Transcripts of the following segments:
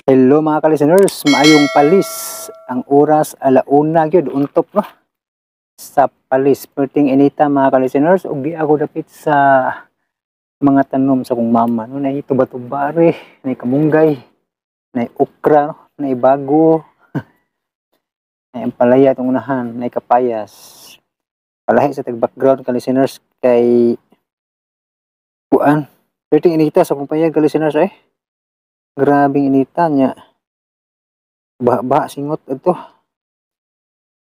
Hello mga ka-listeners, maayong palis. Ang oras 1:00 gyud untop no. Sa palis perting inita mga ka-listeners, ug di ako dapit sa mga tanom sa kong mama no, nay tuba-tubare, nay kamunggay, nay okra no, nay bago. Nay ampalaya itong unahan, nay kapayas. Palahi sa tag background ka-listeners kay kuan. Perting inita sa kong payag ka-listeners eh. Grabing inita niya. Baha-baha singot ito.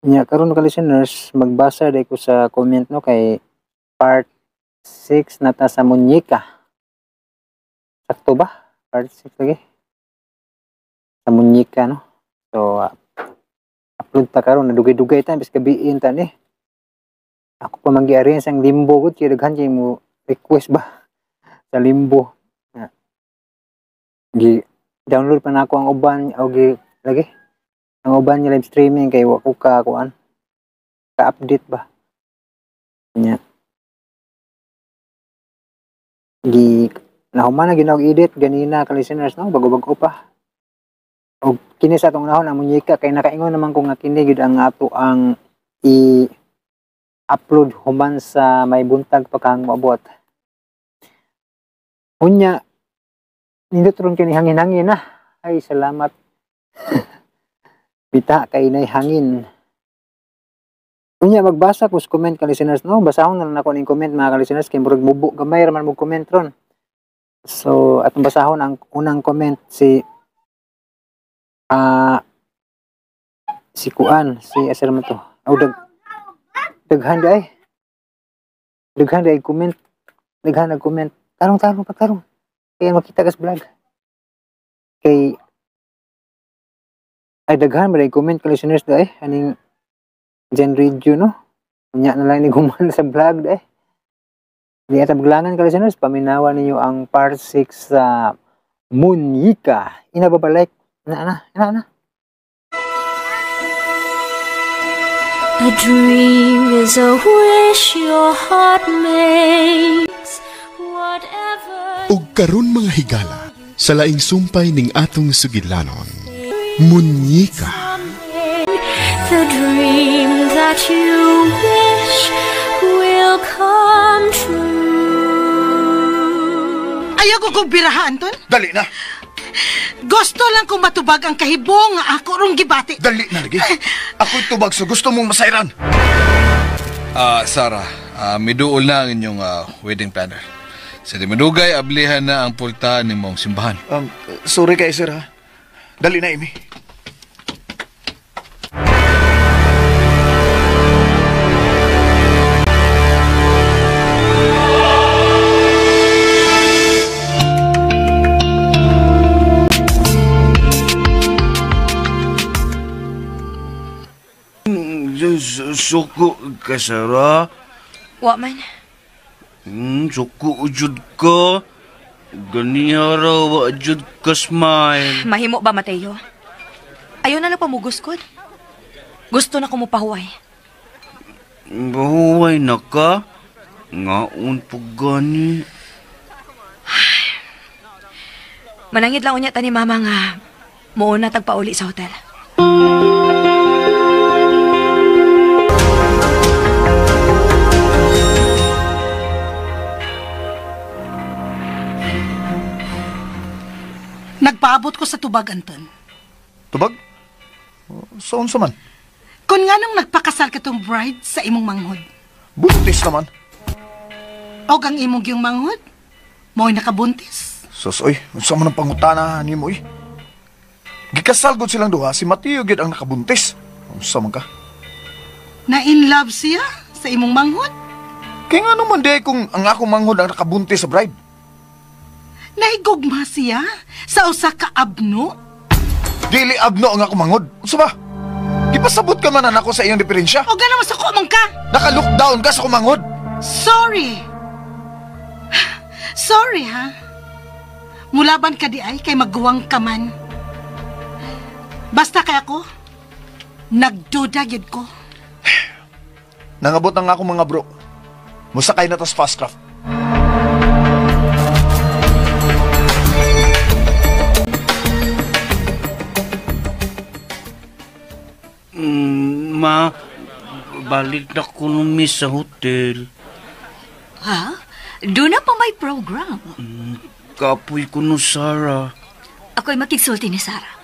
Nya karon ka listeners, magbasa day ko sa comment no kay part 6 na ta sa Munyika. Sakto ba? Part 6 lagi. Sa Munyika no. So upload ta karon, nadugay-dugay ta bis gabiin ta ni. Ako pa man gi-arrange ang limbo gud kay daghan kay mo request ba sa limbo. Gi download pa na ako ang uban o gi lagi ang uban niya live streaming kay wa ko ka kuan ka update ba nya gi nahuman na ginaog edit ganina ka listeners no, bago-bago pa og kini sa atong unahon ang Munyika kay nakaingon naman ko nga kini gyud ang ato ang i-upload human sa may buntag pa kang moabot. Unya nindot ron kini hangin-hangin na. Ay salamat. Bita kay nay hangin. Unya magbasa ko sa comment ka listeners no, basahon na lang ako ning comment mga ka-listeners kay murag mubo gamay ra man mo comment ron. So atong basahon ang unang comment si si kuan, si asar man to. Aw daghan day. Daghan day comment. Daghan nag comment. Tarong-tarong pagtarong. Kaya makita kas vlog. Kay ay daghan ba comment ka listeners day aning Gen Radio no. Unya na lang ni guman sa vlog day. Di ata baglangan ka listeners, paminawan ninyo ang part 6 sa Munyika. Ina ba like? Na na, ina na. A dream is a wish your heart makes. Whatever. Ug karon mga higala, sa laing sumpay ning atong sugidlanon, Munyika. The dream that you wish will come true. Ayaw ko kong biraha, Anton. Dali na. Gusto lang kong matubag ang kahibong nga ako rong gibati. Dali na lagi. Ako'y tubag sa gusto mong masairan. Sarah, miduol na ang inyong wedding planner. Sa di madugay, ablihan na ang pultahan ni mong simbahan. Sorry kay sir ha. Dali na, Amy. Suko ka, Sarah? Wa man. Suko jud ka. Ganiha raw, wa jud ka smile. Mahimo ba, Mateo? Ayaw na lang pamuguskod. Gusto na ko mo pahuway. Pahuway na ka? Ngaon po gani. Manangit lang unya ta ni mama nga muuna tagpauli sa hotel. Nagpaabot ko sa tubag, Anton. Tubag? Saan sa man? Kung nga nung nagpakasal ka tong bride sa imong manghod. Buntis naman. Og ang imong yung manghod, mo'y nakabuntis. Sus, oy, unsa man ang pangutana ni mo, oy. Gikasal gud silang duha, si Mateo gid ang nakabuntis. Unsa man ka? Na in love siya sa imong manghod? Kaya nga naman di kung ang akong manghod ang nakabuntis sa bride. Nahigugma siya sa usa ka abno? Dili abno ang akong manghod. Unsa ba? Gipasabot ka man ako sa iyong diferensya. O gano'n sa kumang ka? Naka-lockdown ka sa kumanghod. Sorry. Sorry ha. Mulaban ka di ay kay magguwang ka man. Basta kay ako, nagduda gyud ko. Nangabot na nga akong mga bro. Musakay na tas fast craft. Ma, balik na ko numi sa hotel. Ha? Doon na pa may program. Kapoy ko no, Sarah. Ako'y makigsulti ni Sarah.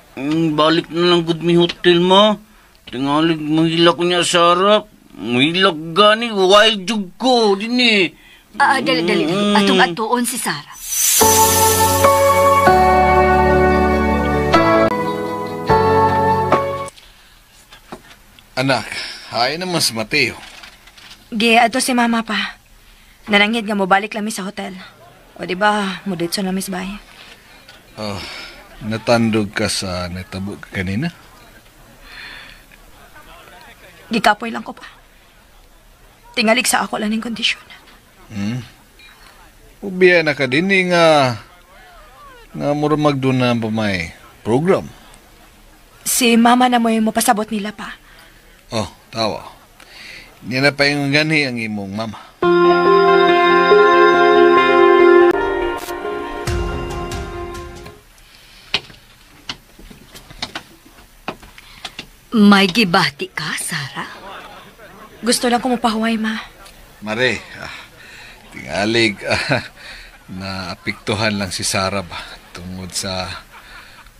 Balik na lang gud mi hotel, ma. Tingalig, mahilak ko niya, Sarah. Mahilak gani, wild jug ko, dini. Dali, dali, dali. Atong atuon si Sarah. Anak, hay naman si Mateo. Gi, adto si mama pa. Nananghid nga mobalik lang mi sa hotel. O di ba, muditso na mi sa bahay. Oh, natandog ka sa natabo ka kanina? Gikapoy lang ko pa. Tingalig sa ako lang ning kondisyon. Ubiya na ka din eh, nga mura magduna pa may program. Si mama na mo'y mapasabot nila pa. Oh, tawa. Niya na pa yung gani ang imong mama. May gibati ka, Sarah? Gusto lang ko mapahuway, ma. Mare, tingalig, naapektuhan lang si Sarah ba tungod sa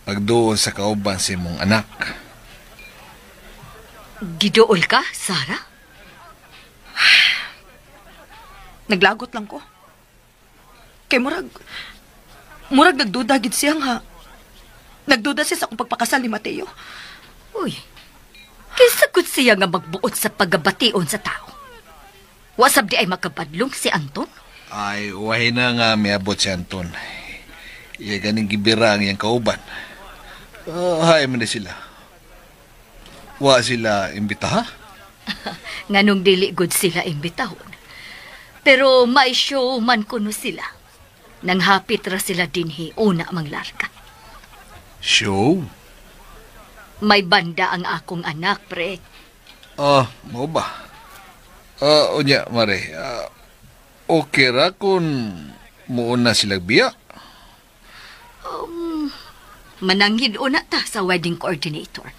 pagduol sa kauban si imong anak. Giduol ka, Sarah? Naglagot lang ko. Kay murag nagduda gid siya nga. Nagduda siya sa akong pagpakasal ni Mateo. Uy, kinsa gud siya nga magbuot sa pagabation sa tao? Wasab di ay makabadlong si Anton? Ay, wahi na nga miabot si Anton. Iya ganing gibira ang iyang kauban. Hay man di sila. Wa sila imbitaha? Nganong dili gud sila imbitahon. Pero may show man kuno sila. Nanghapit ra sila dinhi una manglarga. Show? May banda ang akong anak, pre. Ah, mao ba? Unya, Mare. Okay ra kung muuna sila biya? Mananghid una ta sa wedding coordinator.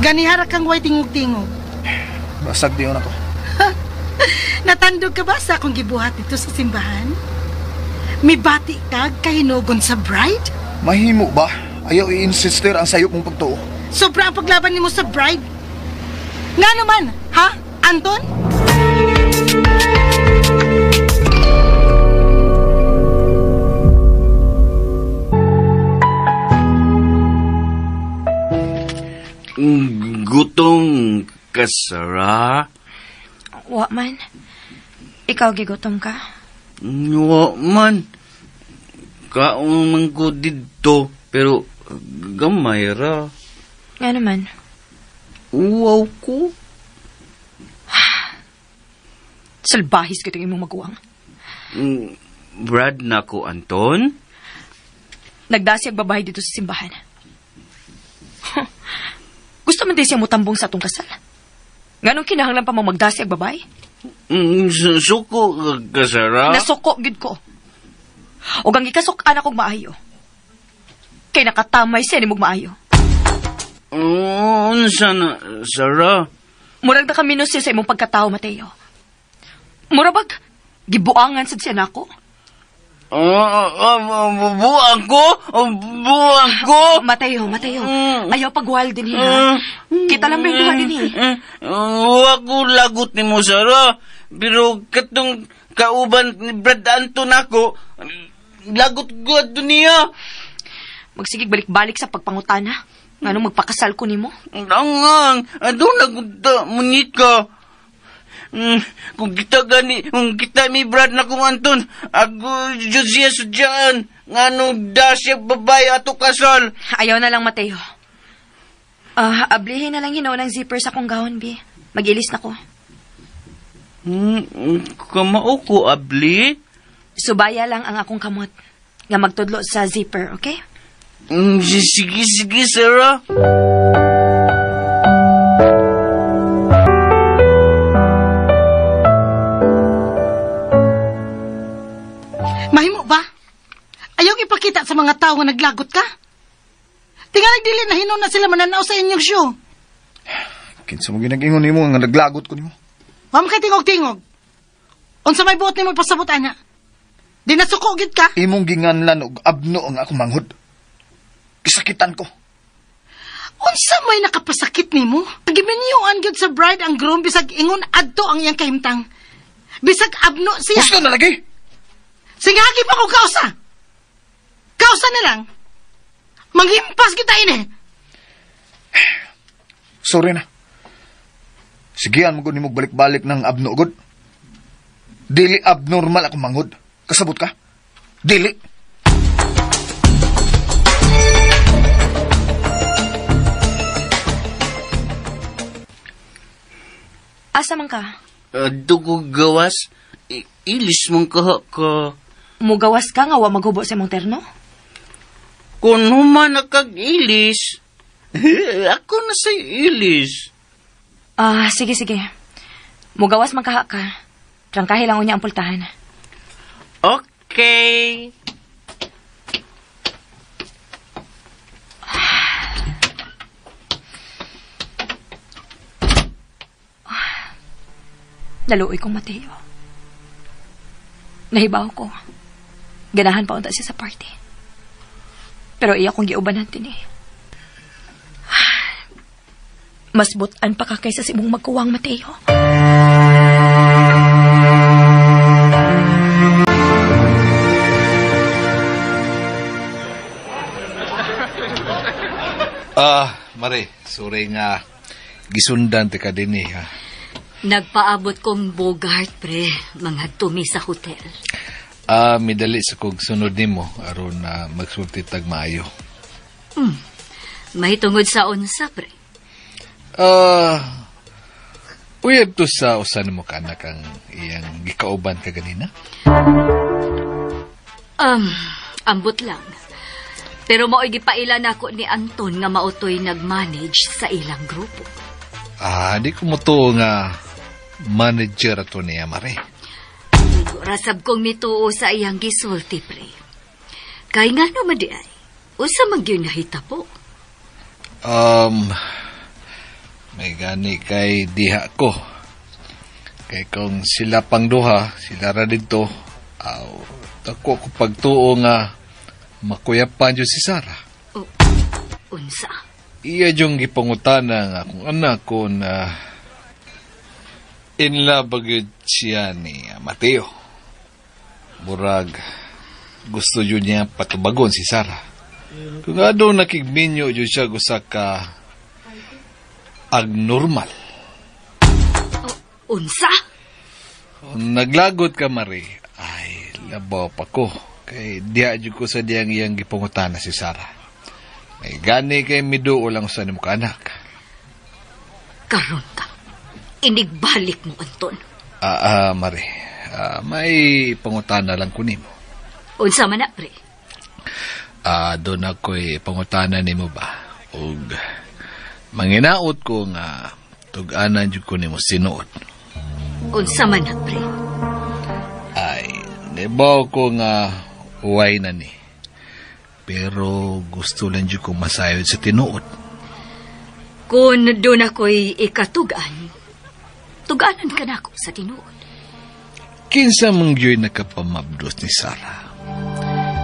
Ganihara kang way tingog-tingog. Basag diyon ako. Natandog ka ba sa akong gibuhat dito sa simbahan? Mibati ka kahinugon sa bride? Mahimo ba? Ayaw i-insister ang sayop mong pagtuo. Sobra ang paglaban nimo sa bride. Nga naman, ha, Anton? Gutom ka, Sarah? Wa man. Ikaw gigutom ka? Wa man. Kaon man ko didto, pero gamay ra. Nga naman. Uwaw ko. Salbahis ko itong imong maguwang. Brad na ko, Anton? Nagdasi ang babae dito sa simbahan. Gusto man din siya mutambong sa atong kasal. Nganong kinahanglan pa mo magdasi ang babae? Suko ka, Sarah? Nasuko, gid ko. O gang ikasok-an akong maayo. Kay nakatamay siya ni mong maayo. Unsa na, Sarah? Murag na kami siya sa imong pagkatao, Mateo. Murag bag, gibuangan sad siya nako. Buang ko? Buang ko? Mateo, Mateo. Ayaw pag-wild din, ha? Kita lang ba yung duha din, eh? Wa ko lagot ni mo, Sarah. Pero katong kauban ni Brad Anton ako, lagot ko ato niya. Magsigig balik-balik sa pagpangutana. Nganong magpakasal ko nimo? Angang, adto na Monica. Kung kita gani, kung kita mi Brad na kong Anton, ako jud siya sudyaan. Nganong da siya babae ato kasal. Ayaw na lang, Mateo. Ablihin na lang hinaw ng zipper sa akong gahon, bi. Mag-ilis na ko. Kamao ko, abli? Subaya lang ang akong kamot. Nga magtudlo sa zipper, okay? Sige, sige, Sarah. Imong ipakita sa mga tao nga naglagot ka? Tingali dili na hinon na sila mananaw sa inyong show. Kinsa mo ginag-ingon nimo nga naglagot ko nimo? Wa man kay tingog-tingog. Unsa may buot nimo ipasabot ana? Di nasuko gid ka? Imong ginganlan og abno ang akong manghod. Gisakitan ko. Unsa may nakapasakit nimo? Giminyuan gyud sa bride ang groom bisag ingon adto ang iyang kahimtang. Bisag abno siya. Gusto na lagi. Singagi pa ko kausa. Kausa na lang. Manghimpas kita ini. Sorry na. Sigihan mo gud nimo balik-balik ng abno gud. Dili abnormal akong manghod. Kasabot ka? Dili. Asa man ka? Dugo gawas, ilis mong kaha ka. Mugawas ka nga wa maghubo sa imong terno? Kung human nakag-ilis, ako na sa'y ilis. Ah, sige, sige. Mugawas man kaha ka. Trangkahi lang unya ang pultahan. Okay. Naluoy kong Mateo. Nahibaw ko. Ganahan pa unta siya sa party. Pero iya kong giubanan din eh. Mas butan pa ka kaysa sa imong magkuwang, Mateo. Mare, sorry nga gisundan te ka din eh, ha. Nagpaabot kong Bogart, pre, mga tumi sa hotel. Midali sa kog sunod nimo aron na magsulti tag maayo. Mahitungod sa unsa, pre. Uyab to sa usan mo kanak ang iyang gikauban ka ganina? Ambot lang. Pero mao'y gipaila nako ni Anton nga mautoy nag-manage sa ilang grupo. Di ko mo to nga manager ato niya, Mare. Rasab kong mituo sa iyang gisulti, pre. Kay nga naman di ay, usa man gyud nahita po. May gani kay diha ko. Kay kung sila pang duha, sila ra didto, aw, dako ko pagtuo nga makuyapan jud si Sarah. Oh, unsa? Iya jung gipangutana nga akong anak ko na in love ba gyud siya ni Mateo. Murag gusto jud niya patubagon si Sarah. Kung adto nakigminyo jud siya gusa ka abnormal. Oh, unsa? Kung naglagot ka, Mari, ay labaw pa ko. Kay diha jud ko sa diyang iyang gipangutana si Sarah. May gani kay miduo lang sa nimo ka anak. Karon ka. Inigbalik mo, Anton. Mari. May pangutana lang ko nimo. Unsa man na, pre? Doon ako'y pangutana nimo ba? Og manginaot ko nga tug-anan jud ko nimo sinuod. Unsa man na, pre? Ay, nibaw ko nga uway na ni. Pero gusto lang jud ko masayod sa tinuod. Kung doon ako'y ikatugan, tuganan ka na ako sa tinuod. Kinsa mong gyud nakapamabdos ni Sarah?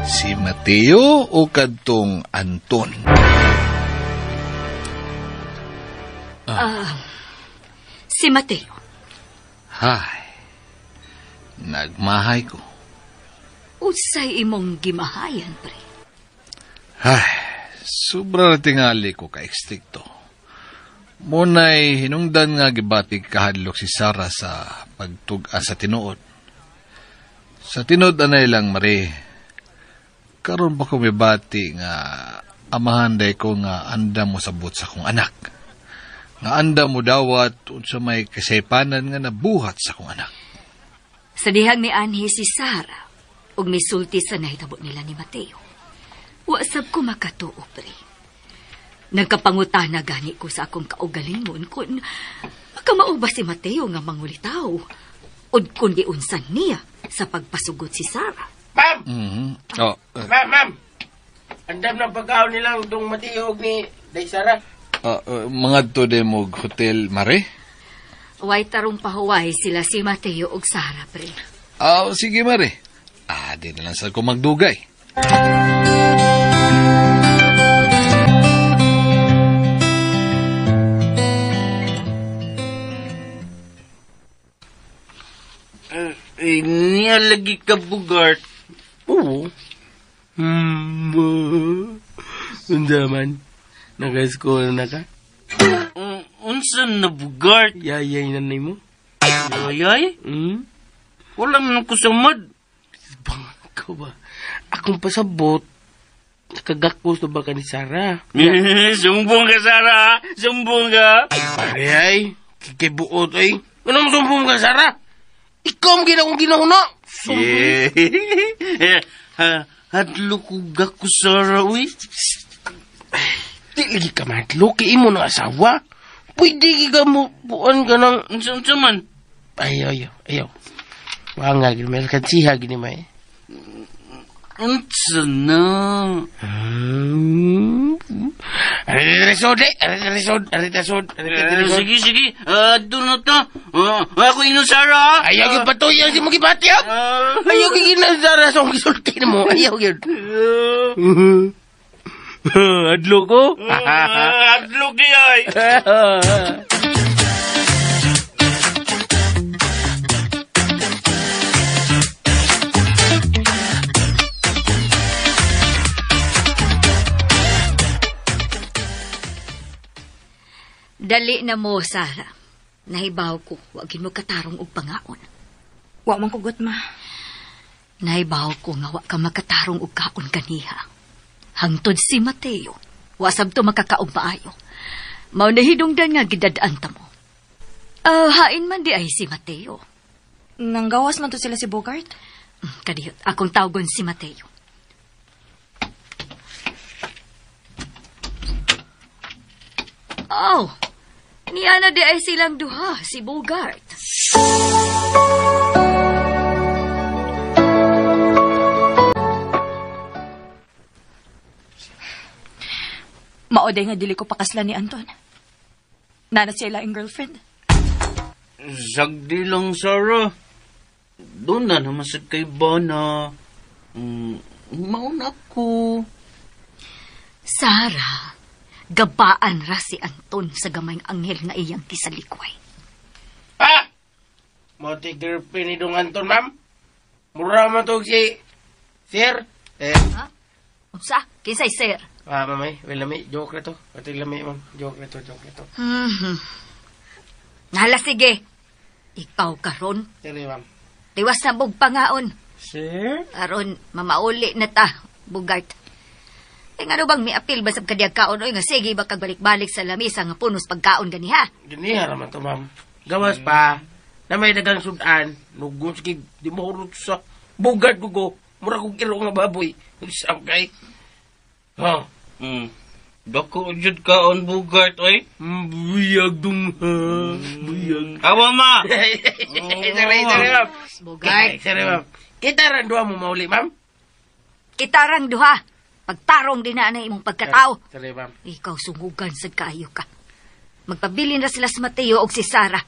Si Mateo o kadtong Anton? Si Mateo. Hay, nagmahay ko. Unsay imong gimahayan, pre? Hay, sobra na tingali ko ka-ekstrikto. Muna'y hinungdan nga gibatig kahadlok si Sarah sa pagtug-an sa tinuod. Sa tinuod anay lang, Mari, karon pa ko mibati nga amahan day ko nga anda mo sabot sa akong anak. Nga anda mo dawat unsa may kasaypanan nga nabuhat sa akong anak. Sa dihang mianhi si Sarah ug misulti sa nahitabo nila ni Mateo. Wa sab ko makatuo, pre. Nagkapangutana gani ko sa akong kaugalingon kung makamao ba si Mateo nga mangulitaw o kung giunsan niya sa pagpasugot si Sarah. Ma'am! Ma'am! Mm-hmm. Oh, Ma'am! Andam ng pagkaon nilang dong matiyog ni Day Sara. Mga to de mog hotel, Mare? Way tarong pahuway sila si Mateo og Sara, pre. Sige, Mare. Di na lang sa ko magdugay. Niya lagi ka, Bugart. Oo. Unsa man? Naka-score na ka? Unsa na, Bugart? Yayay na mo. Yayay? Wala man ko sumad. Bangko ba? Akong pasabot, nakagakos na ba ka ni Sarah? Sumbong ka, Sarah! Sumbong ka! Ay, ay! Kikibuot, ay! Anong sumbong ka, Sarah? Ikaw ang ginakong ginahuna! Sumbong! Hadlo ko gako, Sarah, uy! Di lagi ka madlo, kay imo ng asawa. Pwede ka mo, buwan ka ng... Unsa man? Ayaw, ayaw, ayaw. Wanga, gini, may kansiha, gini, may. Unsa na? Arisod, arisod, arisod, arisod. Sige, sige. Doon na to. Ako ino, Sarah. Ayaw, yung patuyan si Mugibati, ha? Ayaw, yung Sarah, sa akong gisulti na mo. Ayaw, yun. Adlo ko? Adlo di ay. Dali na mo, Sarah. Nahibaw ko, wagin mo katarong og pangaon. Wa man kugot, ma. Nahibaw ko nga wa ka makatarong og kaon kaniha. Hangtod si Mateo, wa sabto makakaog maayo. Mao na hidungdan nga gidadaan ta mo. Hain man di ay si Mateo. Nanggawas man to sila si Bogart? Kadiyot, akong tawgon si Mateo. Oh, niya na di ay silang duha, si Bogart. Maoday nga dili ko pakaslan ni Anton. Nana siya ilaing girlfriend. Sagdi lang, Sarah. Doon na naman sa kay Bana. Mauna ko. Sarah, gabaan ra si Anton sa gamayng anghel nga iyang kisalikway. Ah! Moti girlfriend ni dong Anton, ma'am. Mura man to si... Sir? Eh. Ha? Unsa? Kinsay sir? Ah, mamay, well, lami, joke na to. Pati lami, ma'am. Joke na to, joke na to. Mm-hmm. Nala, sige. Ikaw karon. Sige, ma'am. Tiwas na bug pangaon. Sir? Aron, mamauli na ta, Bugart. Eh, nga bang miapil ba sa kadiyag kaon? Oy, nga sige ba kagbalik-balik sa lamisa nga punos pagkaon ganiha? Ganiha raman to, ma'am. Gawas pa, na may dagang sudan, nugon sige, di mo hurot sa Bugart gugo. Mura kong kilo nga baboy. Isang kay. Ha? Dako jud kaon Bugart oy. Buyag dong ha. Buyag. Awa ma. Sorry, sorry ma'am. Bugart. Sorry ma'am. Kita rang duha mo mauli ma'am. Kita rang duha. Pagtarong din na imong pagkatao. Sorry ma'am. Ikaw sungugan sad kaayo ka. Magpabilin ra sila si Mateo og si Sara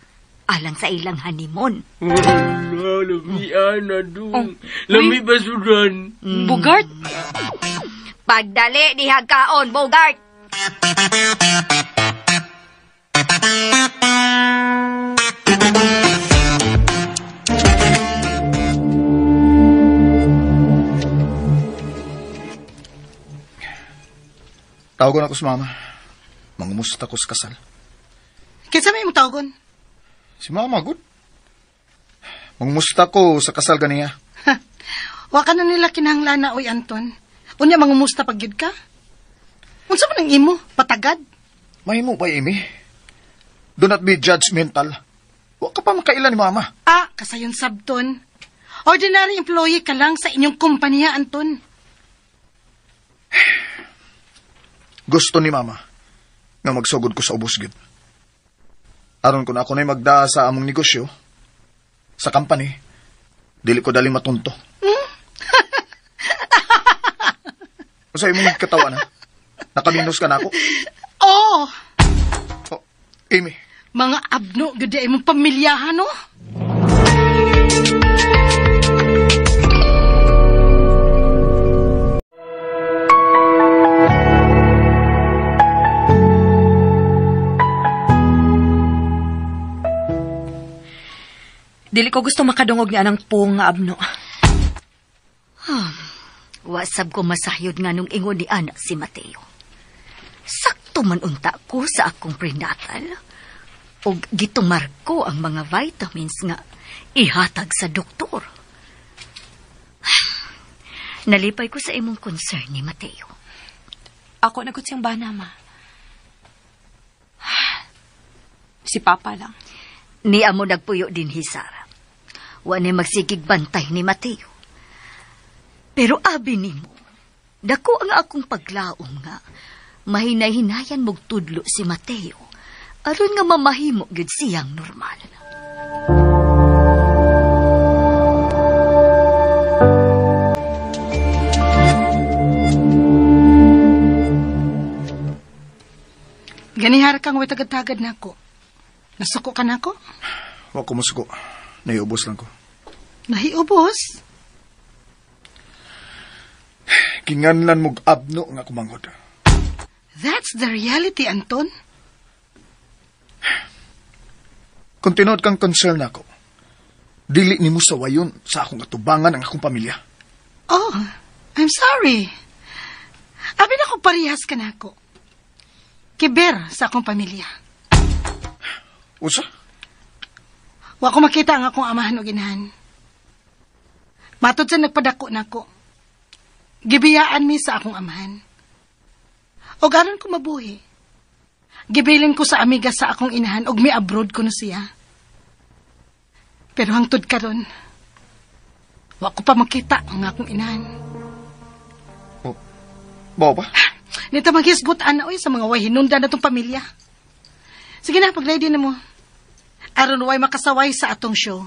alang sa ilang honeymoon. Lami ana dong. Lami basuran. Bugart. Pagdali dihag kaon, Bogart. Tawagon ako sa mama. Mangumusta ko sa kasal. Kinsa may imong tawagon? Si mama, good. Mangumusta ko sa kasal ganiya. Wa ka na nila kinahanglan na, oy Anton. Unya mangumusta pag gyud ka? Unsa man ang imo? Patagad? Mahimo ba, Amy? Do not be judgmental. Wa ka pa makaila ni mama. Ah, kasayon sabton. Ordinary employee ka lang sa inyong kumpanya, Anton. Gusto ni mama nga magsugod ko sa ubos gyud. Aron kun ako na'y magdaa sa among negosyo, sa company, dili ko dali matunto. Sa imong katawan, ha? Nakaminos ka na ako? Oo! Oh, Amy. Mga abno, gud imong pamilyahan, no? Dili ko gusto makadungog ni anang pong nga abno. Wasab ko masayod nga nung ingon ni anak si Mateo. Sakto man unta ko sa akong prenatal. Og gitumar ko ang mga vitamins nga ihatag sa doktor. Nalipay ko sa imong concern ni Mateo. Ako nagot siyang bana, ma. Si Papa lang. Ni amo nagpuyo din hi Sara. Wa ni magsigig bantay ni Mateo. Pero abi nimo, dako ang akong paglaom nga mahinay-hinayan mog tudlo si Mateo aron nga mamahimo gyud siyang normal. Ganihar kang way tagad-tagad nako. Nasuko ka nako? Wa ko masuko. Nahiubos lang ko. Nahiubos? Kinganlan mog abno nga kumanghod. That's the reality, Anton. Kung tinuod kang concern nako, dili nimo sawayon sa akong atubangan ang akong pamilya. Oh, I'm sorry. Abi na kung parehas ka nako. Kiber sa akong pamilya. Usa? Wa ko makita ang akong amahan o ginahan. Matod sa nagpadako nako. Gibiyaan mi sa akong amahan. O garon ko mabuhi. Gibilin ko sa amiga sa akong inahan og mi-abroad ko no siya. Pero hangtod karon, wa ko pa makita ang akong inahan. Oh, bao ba? Nita maghisgot ana oy sa mga way hinungdan natong pamilya. Sige na, pag-ready na mo. Aron way makasaway sa atong show.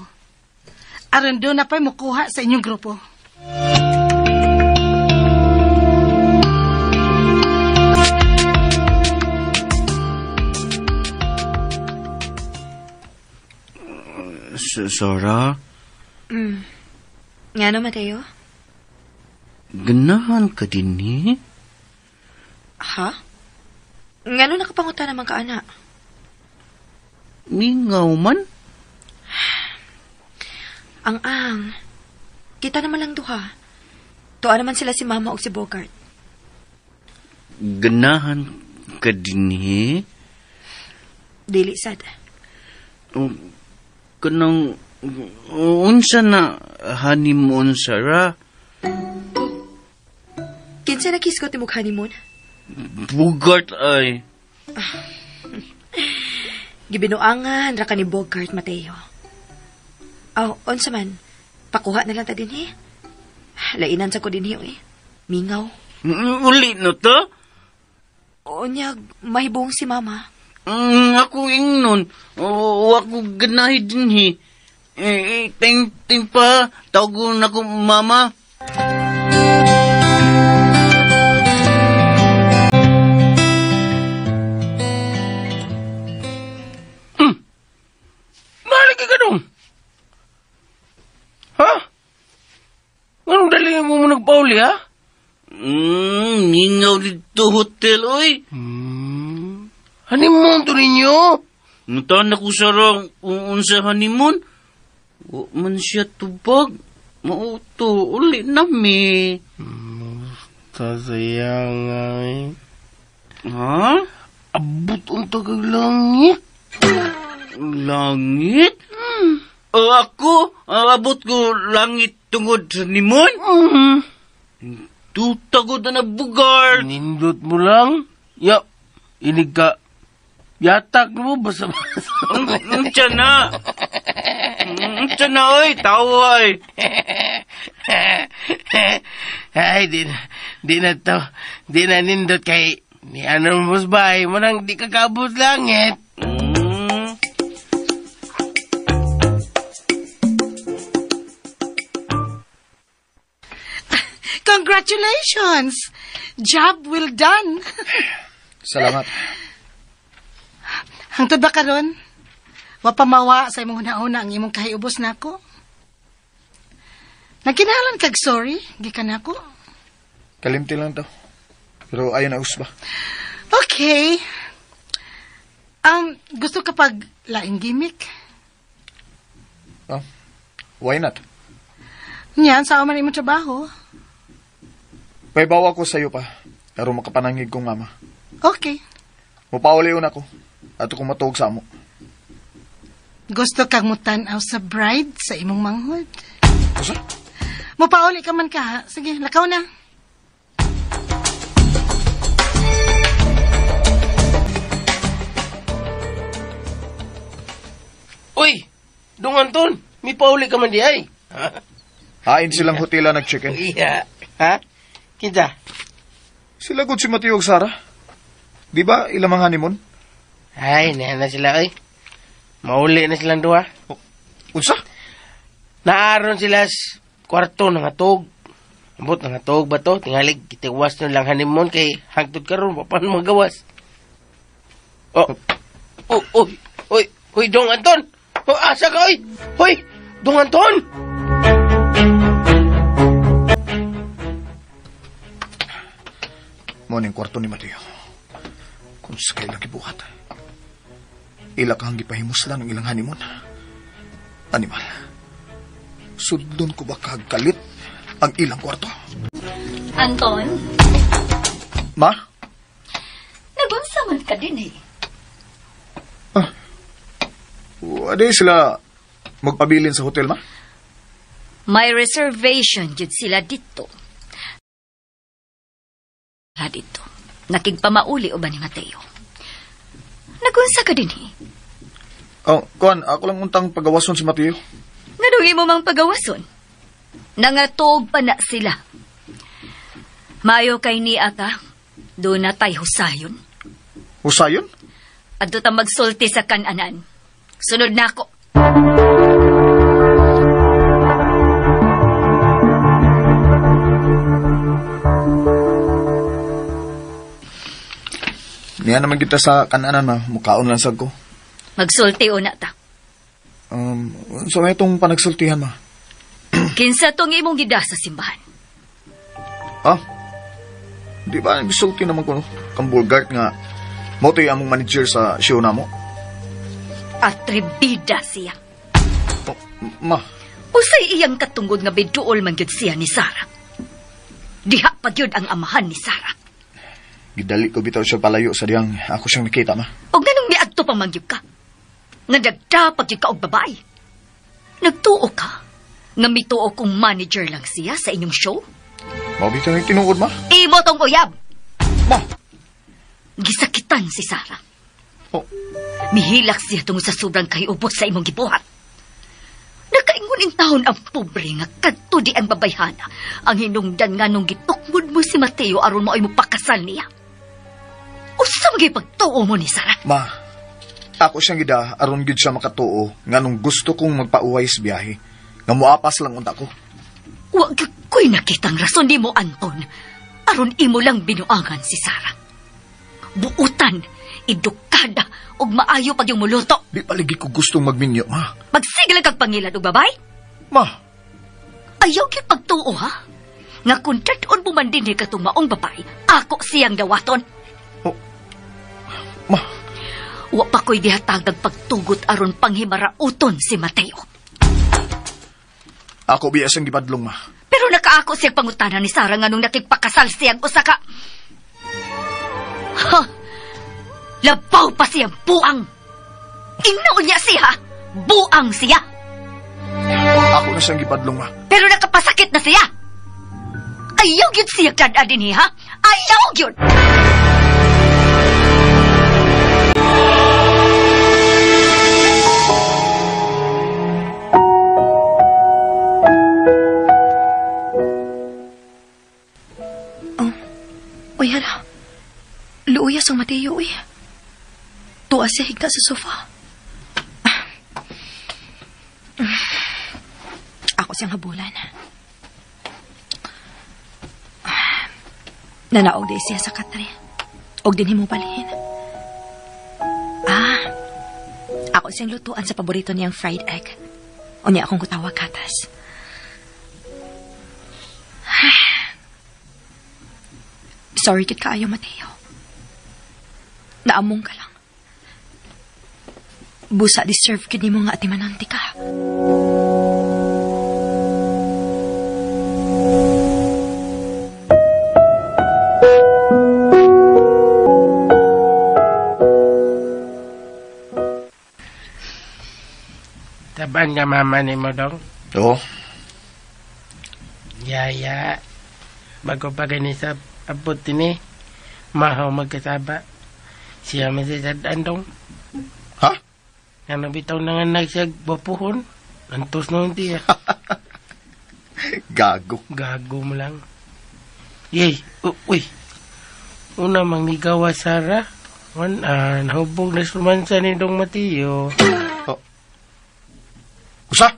Aron doon na pa'y mukuha sa inyong grupo. Sarah? Nga no, Mateo? Ganahan ka din, eh? Ha? Nga no, nakapanguta naman ka, anak? Mingaw man? Ang-ang. Kita naman lang duha. Tuwa naman sila si Mama o si Bogart. Ganahan ka din, eh? Dili, sad. Kanang, unsa na honeymoon, Sarah? Kinsa na kiss ko timog honeymoon? Bogart ay. Gibinuangan ra ka ni Bogart, Mateo. Aw, unsa man, pakuha na lang ta din, eh. Lainan sa ko din, eh. Mingaw. Uli na ta? Unyag, mahibong si Mama. Ako ingnon. Ako ganahi din, eh. Ting pa, tawagon ako, Mama. Mahal ka ganun. Ha? Anong dali mo nagpauli, ha? Mingaw dito hotel, oy. Honeymoon to ninyo? Nutan ako, Sarah, unsa honeymoon. Wa man siya tubag. Mauto, uli nami. Tasayang ay. Ha? Abot unta kag langit. Langit? Ako, abot ko langit tungod sa honeymoon? Tutagod na bugar. Nindot mo lang. Ya, inig ka. Yatak mo, basa-basa. Unsa na. Unsa na, oy. Tawa, ay. Ay, di na to. Di na nindot kay ni ano mo bay mo nang di ka kabot langit. Congratulations! Job well done. Salamat. Hangtod ba karon? Wa pa mawa sa imong huna-huna ang imong kahiubos nako. Nagkinahalan kag sorry, gikan nako. Kalimti lang to. Pero ayon na usba. Okay. Gusto ka pag laing gimmick? Oh, why not? Niyan, saan man imong trabaho? Paibawa ko sa'yo pa, pero makapanangig kong mama. Okay. Mupauli ako, ato kong matuog sa amo. Gusto kang mutanaw sa bride sa imong manghod? Usa? Mupauli ka man ka, ha? Sige, lakaw na. Uy, Dong Anton, may pauli ka man di ay. Hain silang hotela nag-check-in. Iya. Ha? Kinsa? Sila gud si Mateo ug Sara. Di ba ilang mga honeymoon? Ay, na na sila ay. Mauli na silang duha. Unsa? Naaron sila sa kwarto ng atog. Ambot ng atog ba to? Tingalig, kitiwas nyo lang honeymoon kay hangtod karon pa paano magawas. Oh. Oh, oy, oy, oy, Dong Anton. Oh, asa ka, oy. Hoy, Dong Anton. Mo ning kwarto ni Mateo. Kung sa kailang gibuhat. Ila kang gipahimuslan ang ilang honeymoon. Animal. Sudlon ko ba kagalit ang ilang kwarto? Anton? Ma? Nagunsa man ka din eh. Ah. Wala sila magpabilin sa hotel, ma? May reservation jud sila dito. Dito. Nakigpamauli o ba ni Mateo? Nagunsa ka din eh. Oh, kuan, ako lang untang pagawason si Mateo. Nganong imo mang pagawason? Nangatog pa na sila. Mayo kay niya ka, doon na tay husayon. Husayon? Adto ta magsulti sa kananan. Sunod na ako. Niya naman kita sa kananan, ma. Mukaon lang sad ko. Magsulti o na ta. So may itong panagsultihan, ma? Kinsa tong imong gida sa simbahan? Ah? Di ba, gisulti naman ko, no? Kang Bulgart nga, mo to'y among manager sa show na mo. Atribida siya. Oh, ma. Usay iyang katungod nga biduol man gyud siya ni Sarah. Diha pa gyud ang amahan ni Sarah. Gidali ko bitaw siya palayo sa diyang ako siyang nakita, ma. Og ganong miadto pa man gyud ka. Nga dagda pag gyud ka og babae. Nagtuo ka nga mituo kong manager lang siya sa inyong show? Mao bitaw yung tinuod, ma. Imo tong uyab. Ma. Gisakitan si Sarah. Oh. Mihilak siya tungod sa sobrang kahiubot sa imong gibuhat. Nakaingon in taon ang pobre nga kadto di ang babayhana. Ang hinungdan nga nung gitukmod mo si Mateo aron mo ay mupakasal niya. Usa man gyud pagtuo mo ni Sarah? Ma, ako siyang gida aron gyud siya makatuo nga nung gusto kong magpauway sa biyahe. Nga muapas lang unta ko. Wa gyud ko'y nakitang rason nimo, Anton. Aron imo lang binuangan si Sarah. Buutan, edukada, ug maayo pag yung muluto. Di paligi ko gustong magminyo, ma. Magsige lang kag pangilad og babay? Ma. Ayaw gyud pagtuo, ha? Nga kung dad-on mo man dinhi katong maong babay, ako siyang dawaton. Oh. Ma. Wa pa ko'y gihatagag pagtugot aron panghimarauton si Mateo. Ako biya siyang gibadlong, ma. Pero nakaako siyang pangutana ni Sarah nga nung nakigpakasal siyang usa ka. Ha! Labaw pa siyang buang! Ingnaon niya siya! Buang siya! Ako na siyang gibadlong, ma. Pero nakapasakit na siya! Ayaw gyud siya kad dinhi, ha? Ayaw gyud! Oh. Uy, hala. Luuya sa Mateo, uy. Tuwa siya higta sa sofa. Ako siyang habulan. Nanaog di siya sa katre. Og din himo balhin. Ah, ako siyang lutuan sa paborito niyang fried egg. Unya akong kutawa katas. Sorry kit kaayo, Mateo. Naamong ka lang. Busa deserve kit nimo nga atimananti ka. Taban nga mama ni mo dong? Oo. Yaya. Bago pa gani sa abot ini, mahaw magkasaba. Siya man siya sa dong. Ha? Nga nabitaw na nga nagsiya bapuhon. Antos noon tiya. Gago. Gago mo lang. Yay! Uy! Una mangligawa Sara. Wan, nahubog na sumansa ni Dong Mateo. Oh. Usa?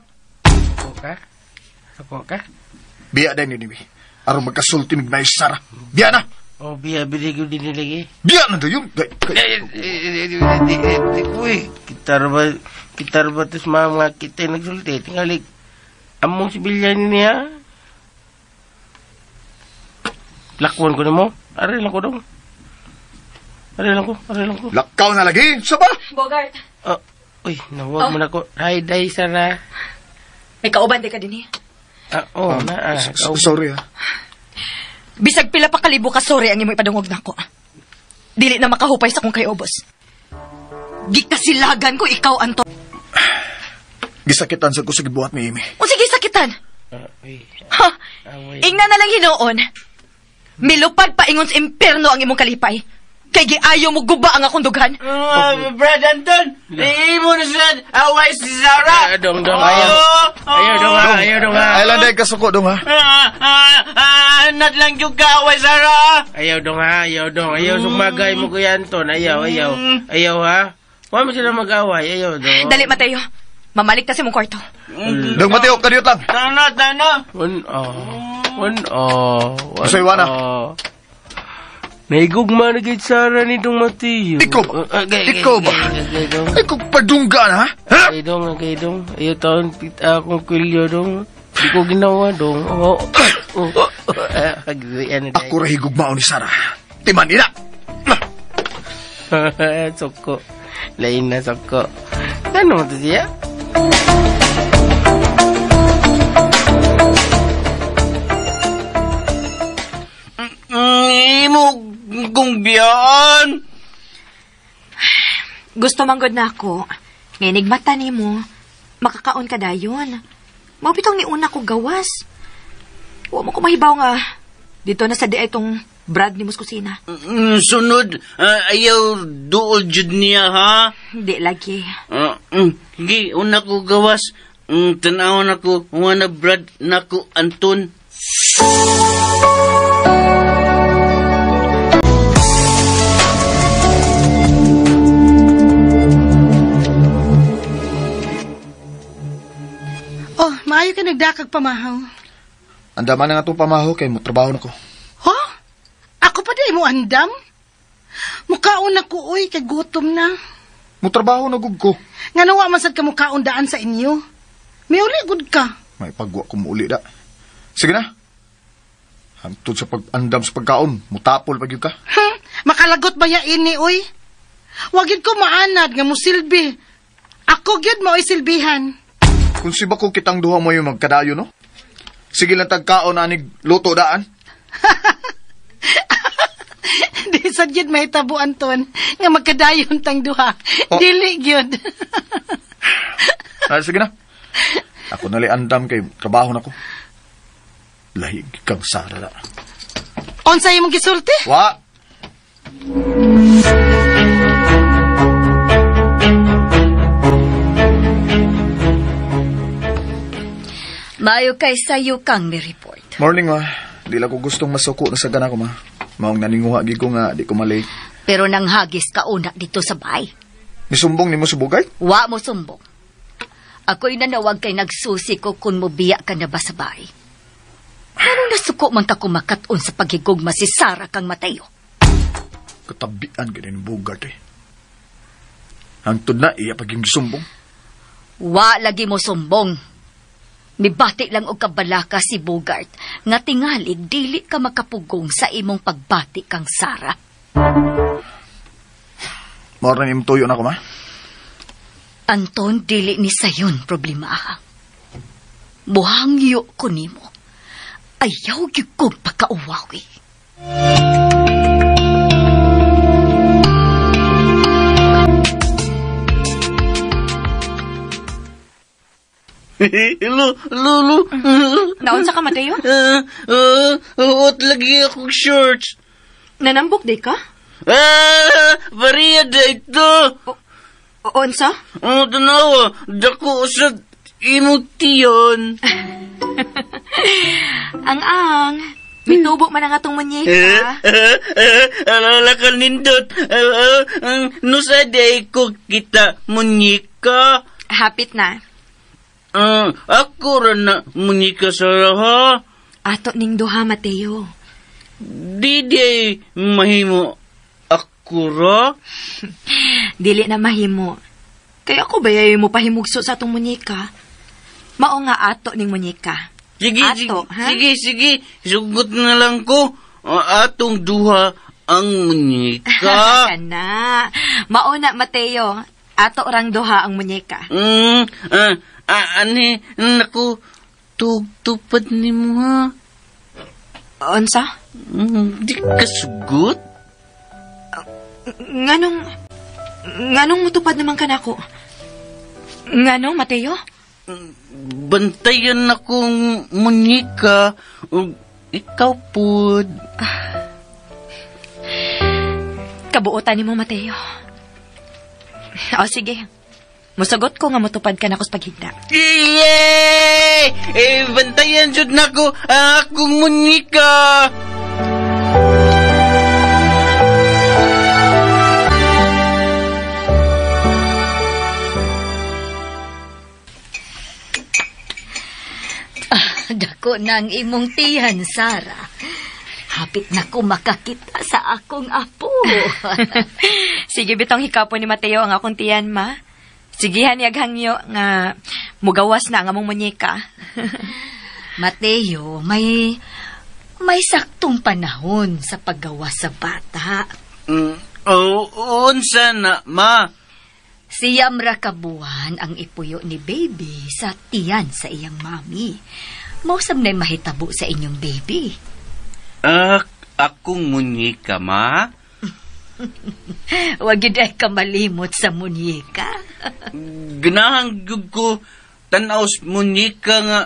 Ako ka? Ako ka? Biya din ni aron magkasulti mig na Sara. Biya na! Oh, biya, biya ko din nilagi. Biya na doon! Uy, kitar ba tos mga kita nagsulti? Tingali, among sibilyan niya. Lakuan ko na mo. Aray lang ko dong. Aray lang ko, aray lang ko. Lakaw na lagi! Sa ba? Bogart! Oh, uy, nawag mo na ko. Hi, day, Sara. May kauban di ka din eh. Ah, oh, na. Sorry ah. Bisag pila pa kalibo ka, sorry ang imo ipadungog nako. Dili na makahupay sa kong kay-ubos. Gikasilagan ko ikaw, Anton. Gisakitan sa ko sa gibuhat ni Amy. O sige, sakitan. Ha? Ingna na lang hinuon. Milupad pa ingon sa imperno ang imong kalipay. Kay giayo mo guba ang akong dughan. Brad Anton, imo na siya away si Sarah. Dong, dong, ayaw. Ayaw, dong, ha. Ayaw, dong, ha. Ay lang dahil kasuko, dong, ha. Not lang yung kaaway, Sarah. Ayaw, dong, ha. Ayaw, dong. Ayaw, sumagay mo kuya Anton. Ayaw, ayaw. Ayaw, ha. Huwag mo sila mag-away. Ayaw, dong. Dali, Mateo. Mamalik ta sa mong kwarto. Dong, Mateo, kadiyot lang. Tana, tana. Un, oh. Un, oh. Gusto iwana. Naigugma na kay Sarah ni Dong Mateo. Ikaw ba? Ikaw ba? Ay, kung padungga na, ha? Ay, dong, kay dong. Ayaw taon, akong kwilyo, dong. Di ko ginawa, dong. Oo. Ako ra higugmaon ni Sarah. Timan ina! Soko. Lain na, soko. Ano to siya? Imo kong biyaan. Gusto manggod na ako. Ngayon, mata ni mo, makakaon ka dayon. Mao bitong ni una ko gawas. Huwag mo ko mahibaw nga. Dito na sa di itong Brad ni Mus kusina. Sunod, ayaw duol jud niya, ha? Hindi lagi. Sige, una ko gawas. Tanawon ako, una Brad nako Anton. Oh, maayo ka nagdakag pamahaw. Andaman na nga itong pamahaw kay mo trabaho na ko. Ha? Ako pa di mo andam? Mukaon na ko, uy, kay gutom na. Mutrabaho na gug ko. Nga nawa man sad ka mukaon daan sa inyo. May uli gud ka. May pagwa ko muuli da. Sige na. Hangtod sa pag-andam sa pagkaon, mutapol pag yun ka. Makalagot ba ya ini, uy? Wag yun ko maanad nga musilbi. Ako gyud mao'y silbihan. Kung si ba ko kitang duha mo yung magkadayo, no? Sige lang tagkaon na anig luto daan. Di sad gyud mahitabo, Anton, nga magkadayon tang duha. Oh. Dili gyud. Ah, sige na. Ako nali andam kay trabaho na ko. Lahig kang Sara na. Unsa imong gisulti? Wa. Maayo kay sayo kang may report. Morning, ma. Di lang ko gustong masuko na sa gana ko, ma. Maong naninguha gid ko nga di ko malate. Pero nanghagis ka una dito sa bahay. Nisumbong nimo sa bugay? Wa mo sumbong. Ako'y nanawag kay nagsusi ko kung mobiya ka na ba sa bahay. Nganong nasuko man ka kumakat-on sa paghigugma si Sarah kang Mateo? Katabian ganin Bogart eh. Hangtod na iya paging sumbong. Wa lagi mo sumbong. Mibati lang og kabalaka si Bogart nga tingalig dili ka makapugong sa imong pagbati kang Sarah. Mao ra ning tuyo na ko, ma. Anton, dili ni sayon problema. Buhangyo ko nimo. Ayaw gyud kong pagkauwawi. Lulu. Naunsa ka, Mateo? Huot lagi akong shorts. Nanambok di ka? Bariya da ito. Unsa? Tanawa, dako sa imong tiyon. Ang-ang, mitubo man ang atong munyeka. Alala ka nindot. Nusa day ko kita munyeka. Hapit na. Ako ra na munyeka sa ha. Ato ning duha, Mateo. Di day mahimo ako ra. Dili na mahimo. Kaya ako ba mo pahimugso sa atong munyeka? Mao nga ato ning munyeka. Sige, ato, ha? Sige. Sugot na lang ko. Atong duha ang munyeka. Kana. Mao na, Mateo. Ato rang duha ang munyeka. Ani, naku, tugtupad ni mo, ha? Unsa? Di ka sugot? Nganong mutupad naman ka nako? Nganong, Mateo? Bantayan akong munyeka. Ikaw pud. Kabuotan ni mo, Mateo. O, sige. Musagot ko nga mutupad ka na ko sa paghigda. Yay! Bantayan jud nako akong munyeka. Dako na ang imong tiyan, Sarah. Hapit na ko makakita sa akong apo. Sige, bitong hikapo ni Mateo ang akong tiyan, ma. Sigihan niyag hangyo nga mugawas na ang among munyeka. Mateo, may saktong panahon sa paggawas sa bata. Unsa na, ma? Siyam ra ka buwan ang ipuyo ni baby sa tiyan sa iyang mami. Mausab na'y mahitabo sa inyong baby. Akong munyeka, ma? Wag yun ay kamalimot sa munyeka. Ganahan gyud ko tan-aw sa munyeka nga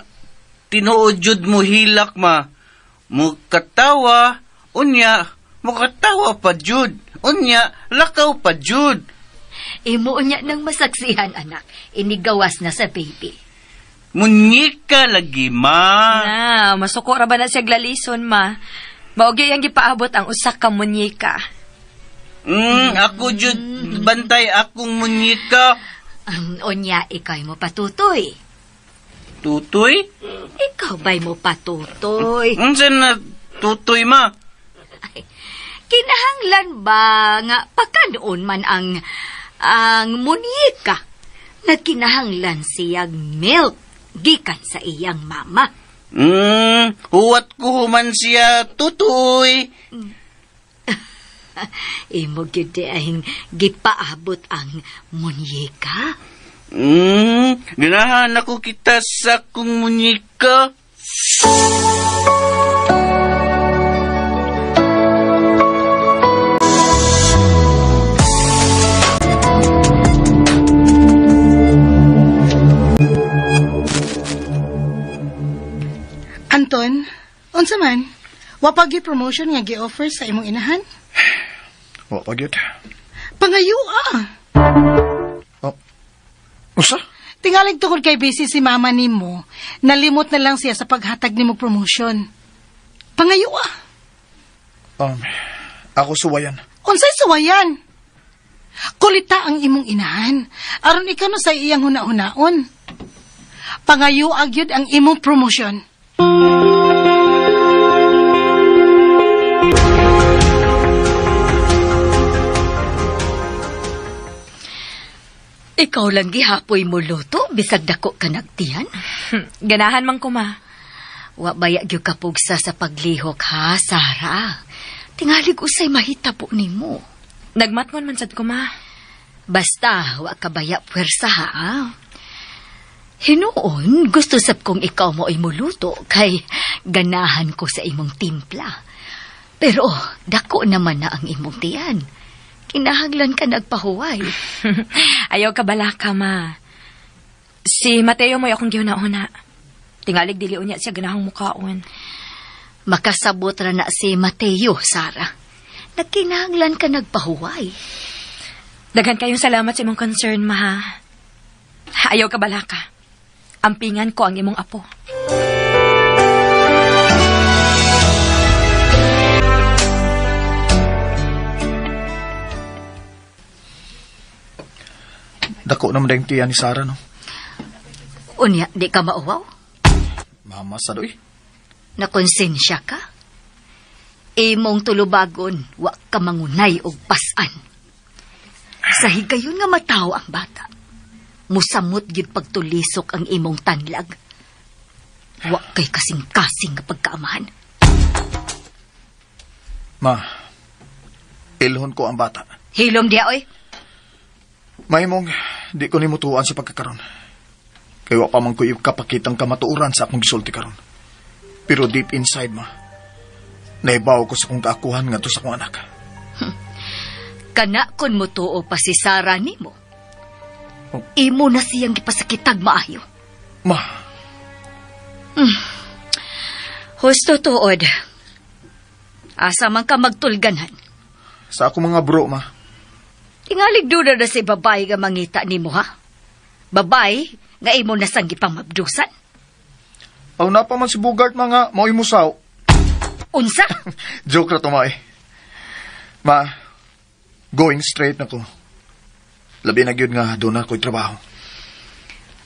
tinuod jud mo hilak, ma. Mukatawa, unya, mukatawa pa jud. Unya, lakaw pa jud. Imo unya nang masaksihan, anak. Inigawas na sa baby. Munyeka lagi, ma. Na, masuko ra ba na siya glalison, ma? Mao gyud ang gipaabot ang usa ka munyeka. Ako jud bantay akong munyeka. Unya, ikaw mo patutoy. Tutoy? Ikaw ba'y mo patutoy? Unsa na tutoy, ma? Ay, kinahanglan ba nga pakanoon man ang munyeka? Nagkinahanglan siyang milk gikan sa iyang mama. Huwat ko man siya tutoy. Imo gyud ang gipaabot ang munyeka. Ganahan ako kita sa kong munyeka. Anton, unsa man? Wa pa gyud promotion nga gi-offer sa imong inahan? Wa pa gyud. Pangayo ah. Oh. Usa? Tingalig tungod kay busy si mama nimo, nalimot na lang siya sa paghatag nimo promotion. Pangayo ah. Ako suwayan. Unsay suwayan? Kulita ang imong inahan aron ikaw na sa iyang huna-hunaon. Pangayo agyud ang imong promotion. Ikaw lang gihapoy mo luto, bisag dako ka nagtiyan. Ganahan man ko, ma. Wa baya gyud kapugsa sa paglihok, ha, Sara? Tingalig usay mahitabo nimo. Nagmatngon man sad ko, ma. Basta, wa ka baya puwersa, ha? Hinuon, gusto sab kong ikaw mo ay muluto kay ganahan ko sa imong timpla. Pero dako naman na ang imong tiyan. Kinahanglan ka nagpahuway. Ayaw ka balaka, ma. Si Mateo mo'y akong gihuna-huna. Tingalig dili unya siya ganahang mukaon. Makasabot ra na si Mateo, Sara. Nagkinahanglan ka nagpahuway. Daghan kayong salamat sa imong concern, ma. Ha? Ayaw ka balaka. Ampingan ko ang imong apo. Dako naman dahil tiyan ni Sara, no? Unya, di ka mauwaw? Mama sa doy. Nakonsensya ka? Imong tulubagon, wa ka mangunay og pasan. Sa higayon nga mataw ang bata, musamot gid pagtulisok ang imong tanlag. Wa kay kasing-kasing nga pagkaamahan. Ma, ilhon ko ang bata. Hilom diya, oy. Mahimong, di ko nimutuan sa pagkakaron. Kay wa pa man ko kapakitang kamatuoran sa akong gisulti karon. Pero deep inside, ma, naibaw ko sa akong kaakuhan ngadto sa akong anak. Kana kun mutuo pa si Sara nimo. Oh. Imo na siyang gipasakitag maayo. Ma. Husto tuod. Asa man ka magtulganan? Sa akong mga bro, ma. Tingalig duna na si babae nga mangita nimo, ha? Babae nga imo na sang gipamabdusan? Aw na pa man si Bugart mga mao'y musaw. Unsa? Joke ra to, ma, eh. Ma, going straight na ko. Labi na gyud nga doon na ko'y trabaho.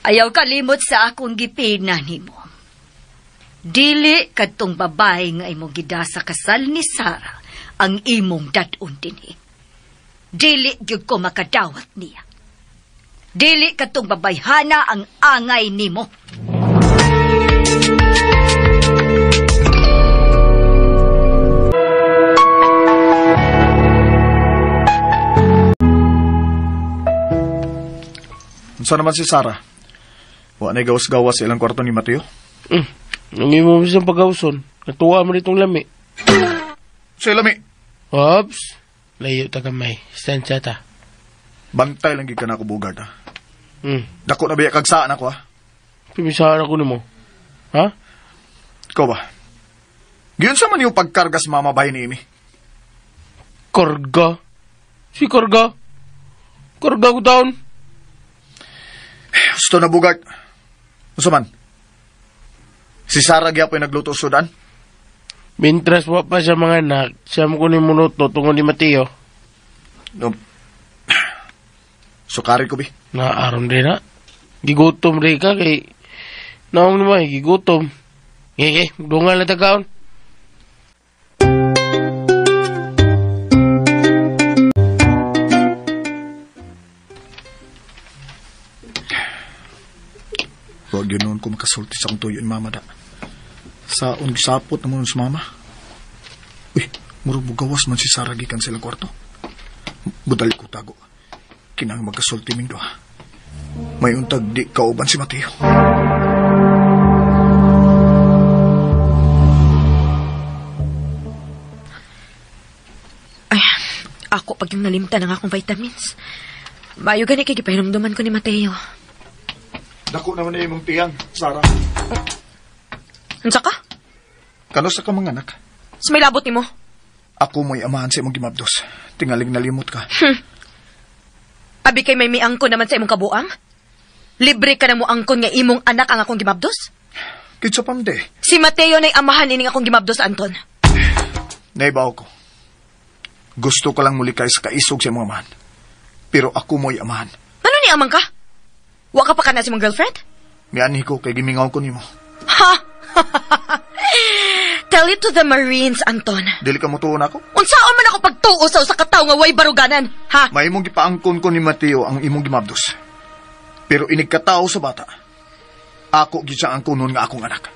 Ayaw kalimot sa akong gipina nimo. Dili kadtong babae nga imong gidasa kasal ni Sara ang imong dad-on dinhi. Dili gyud ko makadawat niya. Dili kadtong babayhana ang angay nimo. Unsa naman si Sara? Wa na gawas-gawas sa ilang kwarto ni Mateo? Nang imo mo siyang pagawson, natuwa mo nitong lami. Sa lami? Ops! Layo ta gamay. Stand ta. Bantay lang gid ka na ako, Bugart, ha? Dako na biya kagsaan ako, ha? Pimisahan ako nimo. Ha? Ikaw ba? Giyon sa man yung pagkarga sa mama bahay ni Amy? Karga? Si karga? Karga ko taon. Gusto na, Bugart. Unsa man? Si Sara gyapoy nagluto sudan? Mintras wa pa siya mga anak, siya mo kunin muluto tungod ni Mateo. No. Sukari ko, bi. Naaron rin na. Gigutom rin ka kay... Naong naman, gigutom. Gege, dungal na tagaon. Huwag yun noon ko makasulti sa akong tuyo ni Mama da. Saon gisapot na mo nun sa Mama. Uy, murag bugawas man si Sara gikan sa ilang kwarto. Budal ko tago. Kinang magkasulti ming duha. May untag di kauban si Mateo. Ay, ako pag yung nalimtan ang akong vitamins. Mayo gani kay gipahinumduman ko ni Mateo. Dako naman na imong tiyang, Sara. Unsa ka? Kano sa ka mga anak? Sa may labot nimo? Ako mo'y amahan sa imong gimabdos. Tingaling nalimot ka. Abi kay may miangkon naman sa imong kabuang? Libre ka na mo angkon nga imong anak ang akong gimabdos? Kitsa pamde. Si Mateo na'y amahan ining akong gimabdos, Anton. Naibaw ko. Gusto ko lang muli kay sa kaisog sa imong amahan. Pero ako mo'y amahan. Ano ni amang ka? Wa ka pa ka na sa imong girlfriend? Mianhi ko kay gimingaw ko nimo. Ha? Tell it to the Marines, Anton. Dili ka mutuon ako? Unsaon man ako pagtuo sa usa ka tawo nga way baruganan, ha? Mahimong gipaangkon ko ni Mateo ang imong gimabdos. Pero inigkatao sa bata, ako gid siya ang kunon nga akong anak.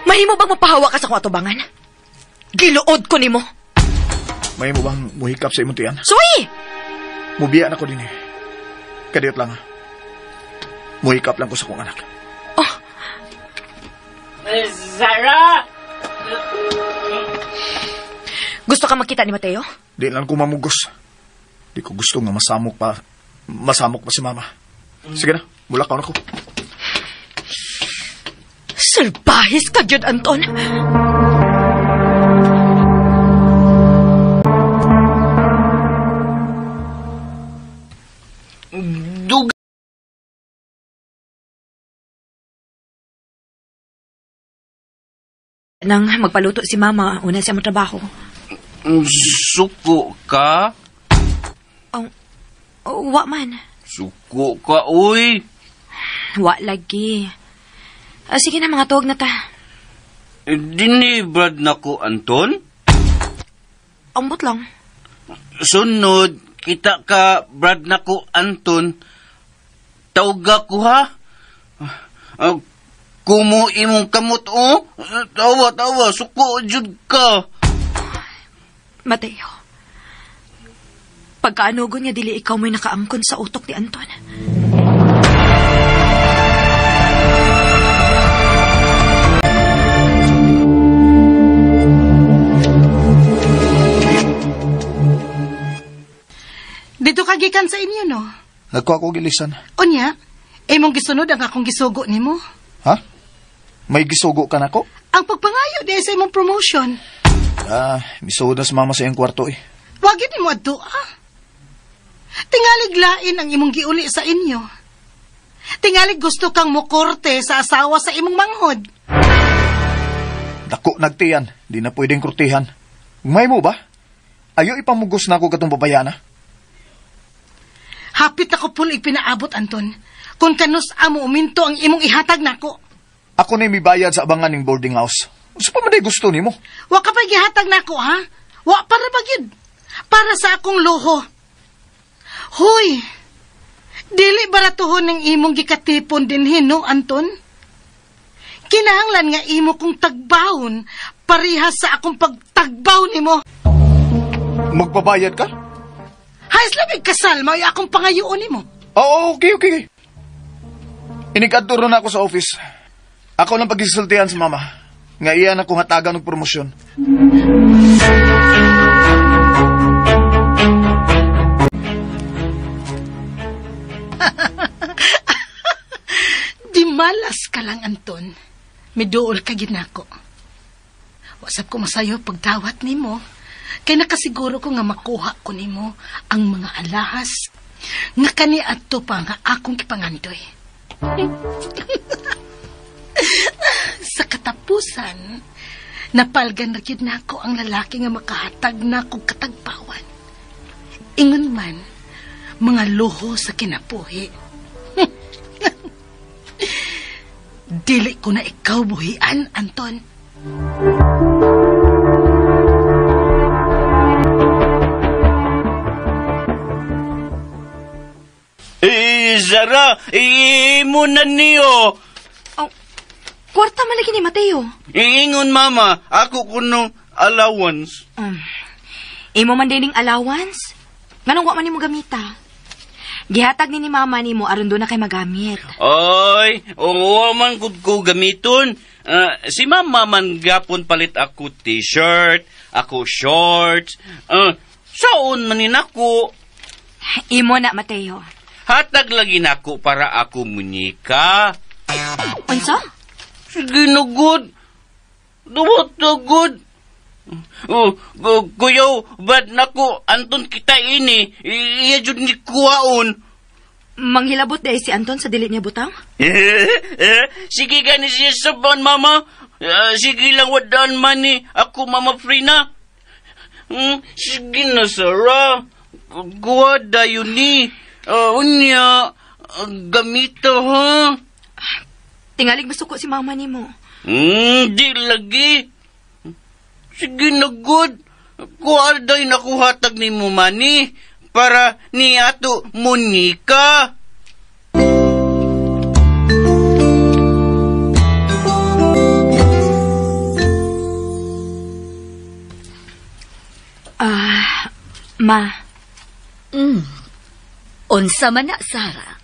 Mahimo bang mapahawa ka sa akong atubangan? Giluod ko nimo. Mahimo bang muhikap sa imong tiyan? Suy! Mubiya na ko din eh. Kadiyot lang ha. Muhikap lang ko sa akong anak. Oh. Sarah! Gusto ka makita ni Mateo? Di lang ko mamugos. Di ko gusto nga masamok pa. Masamok pa si mama. Sige na, mula ka na ko. Salbahis ka gyud, Anton. Nang magpaluto si mama, una siya matrabaho. Suko ka? Oh, wa man. Suko ka, uy. Wa lagi. Sige na, mga tuwag na ta. Dini, brad na ko, Anton? Ambot lang. Sunod, kita ka, brad na ko, Anton. Tawga ko, ha? Kumo imong kamot, oh? Tawa, tawa, suko, jud ka. Mateo, pagkaanugon niya, dili ikaw may nakaangkon sa utok ni Anton. Dito ka gikan sa inyo, no? Nagkuha ko gilisan. Unya, imong gisunod ang akong gisugo nimo. Ha? May gisugo ka nako? Ang pagpangayo di sa imong promotion. Misuod na sa mama sa iyang kwarto eh. Wag yun mo adto, ah. Tingalig lain ang imong giuli sa inyo. Tingalig gusto kang mukorte sa asawa sa imong manghod. Dako nagtiyan, di na pwedeng kurtihan. May mo ba? Ayo ipamugos na ako katong babayana. Hapit ako pul ipinaabot, Anton. Kung kanus amo uminto ang imong ihatag nako. Ako na mibayad sa abangan ng boarding house. Sa pa man gusto nimo? Wa ka pa gihatag nako, ha? Wa para ba gyud? Para sa akong luho. Hoy! Dili baratuhon ng imong gikatipon dinhin, no, Anton? Kinahanglan nga imo kong tagbawon parihas sa akong pagtagbaw nimo. Magbabayad ka? Hayas labig kasal, may akong pangayoon nimo. Oo, okay, okay. Inikadto na ako sa office. Ako lang pag-isultihan sa mama. Nga iyan akong hatagan ng promosyon. Di malas ka lang, Anton. Miduol ka ginako. Wasap ko masayo pagdawat nimo. Kay nakasiguro ko nga makuha ko nimo ang mga alahas nga kani adto pa nga akong kipangandoy. Sa katapusan, napalgan ra gyud nako ang lalaki nga makahatag nako katagpawan. Ingon man, mga luho sa kinabuhi. Dili ko na ikaw buhian, Anton. Eh, Zara, imo na niyo. Oh, kwarta man lagi ni Mateo. Ingon, mama, ako kunong allowance. Imo man dining allowance? Nganong wa man nimo gamita? Gihatag ni mama nimo aron do na kay magamit. Oy, oo man gud ko gamiton. Si mama man gapon palit ako t-shirt, ako shorts. Saon man ni nako? Imo na, Mateo. Hatag lagi nako para ako munyika. Unsa? Sige na gud. Duwat na gud. Oh, kuyaw, bad nako, Anton kita ini. Iya jud ni kuwaon. Manghilabot dahil si Anton sa dili niya butang? Sige gani siya saban, mama. Sige lang wadaan man ni. Ako, mama free na. Sige na, Sarah. Kuha dayon ni. Unya, gamita, ha? Tingalig masuko si mama ni mo. Di lagi. Sige na, good. Kuha dayon ako hatag ni mo, mani. Para ni ato Monica. Ma. Unsa man na, Sara?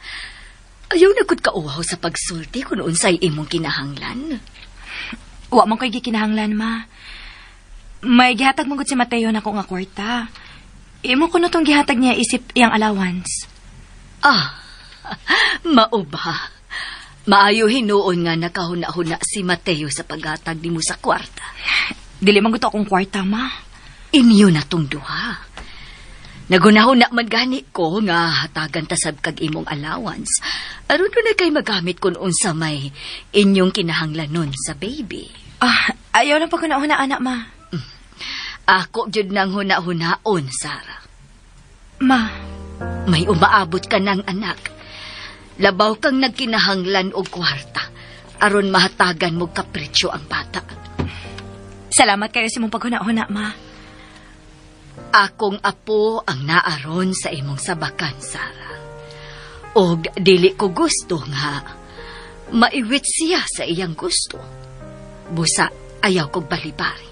Ayaw na gud kauhaw sa pagsulti kung unsay imong kinahanglan. Wa man ko'y gikinahanglan, ma. May gihatag man gud si Mateo nako nga kwarta. Imo kuno tong gihatag niya isip iyang allowance. Ah, mao ba? Maayo hinuon nga nakahuna-huna si Mateo sa paghatag nimo sa kwarta. Dili man gud to akong kwarta, ma. Inyo na tong duha. Nagunahuna man gani ko nga hatagan ta sab kag imong allowance. Aron na kay magamit kun unsa may inyong kinahanglanon sa baby. Ah, ayaw lang paghuna-huna, anak, ma. Ako jud nang huna-hunaon, Sara. Ma. May umaabot ka ng anak. Labaw kang nagkinahanglan og kwarta aron mahatagan mo kapritsyo ang bata. Salamat kayo sa imong paghuna-huna, ma. Akong apo ang naaron sa imong sabakan, Sara. Og dili ko gusto nga maiwit siya sa iyang gusto. Busa ayaw kog balibari.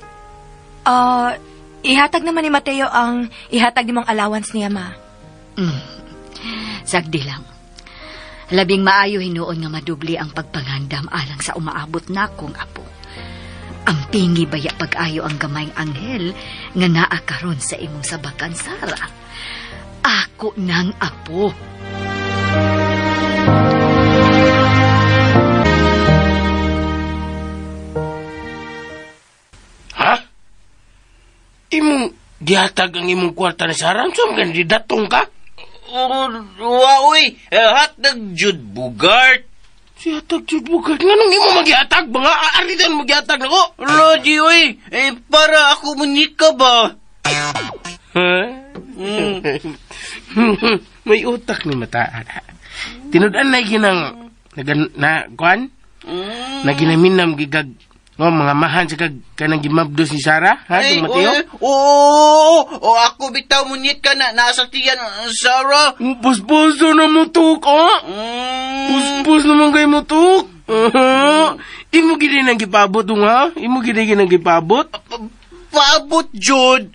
Ihatag naman ni Mateo ang ihatag nimong allowance niya, ma. Sagdi lang. Labing maayo hinuon nga madubli ang pagpangandam alang sa umaabot na kong apo. Ang pingi baya pag-ayo ang gamayng anghel nga naa karon sa imong sabakan, Sara. Ako nang apo. Ha? Imong gihatag ang imong kwarta ni Sara? Ang saan kandidatong ka? Wa, uy. Hatag jud Bugart. Si hatag jud Bugart. Nganong imo magihatag? Mga aaridan magihatag nako. Lodi, uy. Eh, para ako munika ba? Ha? May utak ni mataan. Tinud-an na ginang na kuan? Na ginaminam gigag oh, mga mahan sa kag kanang gimabdos ni Sara, ha, ay, Mateo? Oo, oh, ako bitaw munyit ka na nasa tiyan, Sara. Puspos na mo tuk, oh. Puspos naman kay mo tuk. Imo gid nang gipabot ha? Imo gid nang gipabot? Paabot jud.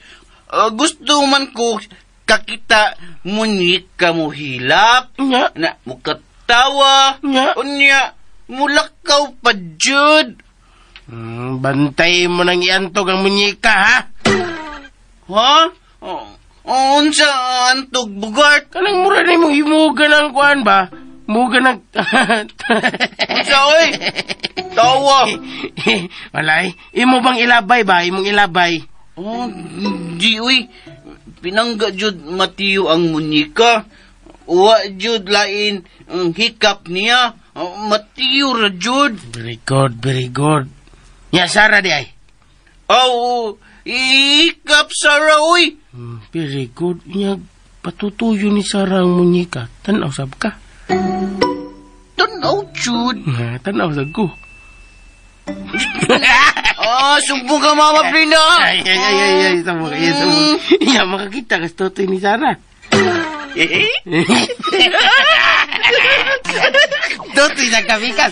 Gusto man ko kakita munyit ka mo hilak. Nya. Na mukatawa. Nya. Unya mulakaw pa jud. Bantay mo nang iantog ang munyika, ha? Ha? Unsa antog, Bugart? Kanang mura na mo himuga ng kuan ba? Muga ng... Unsa, oy? Tawa. Walay, imo bang ilabay ba? Imong ilabay? Oh, di, uy. Pinangga jud Mateo ang munyika. Wa jud lain ang hikap niya. Mateo ra jud. Very good, very good. Ya, Sara di ay. Oh, hikap Sara, uy. Very good. Nya, patutuyo ni Sara ang munyika. Tanaw sab ka. Tanaw, jud. Tanaw sab ko. Ah, sumbong ka, Mama Brina. Ay, ay, ay, ay, ay, sumbong ka, sumbong. Ya, makakita ka sa tutoy ni Sara. Tutoy sa kabikas.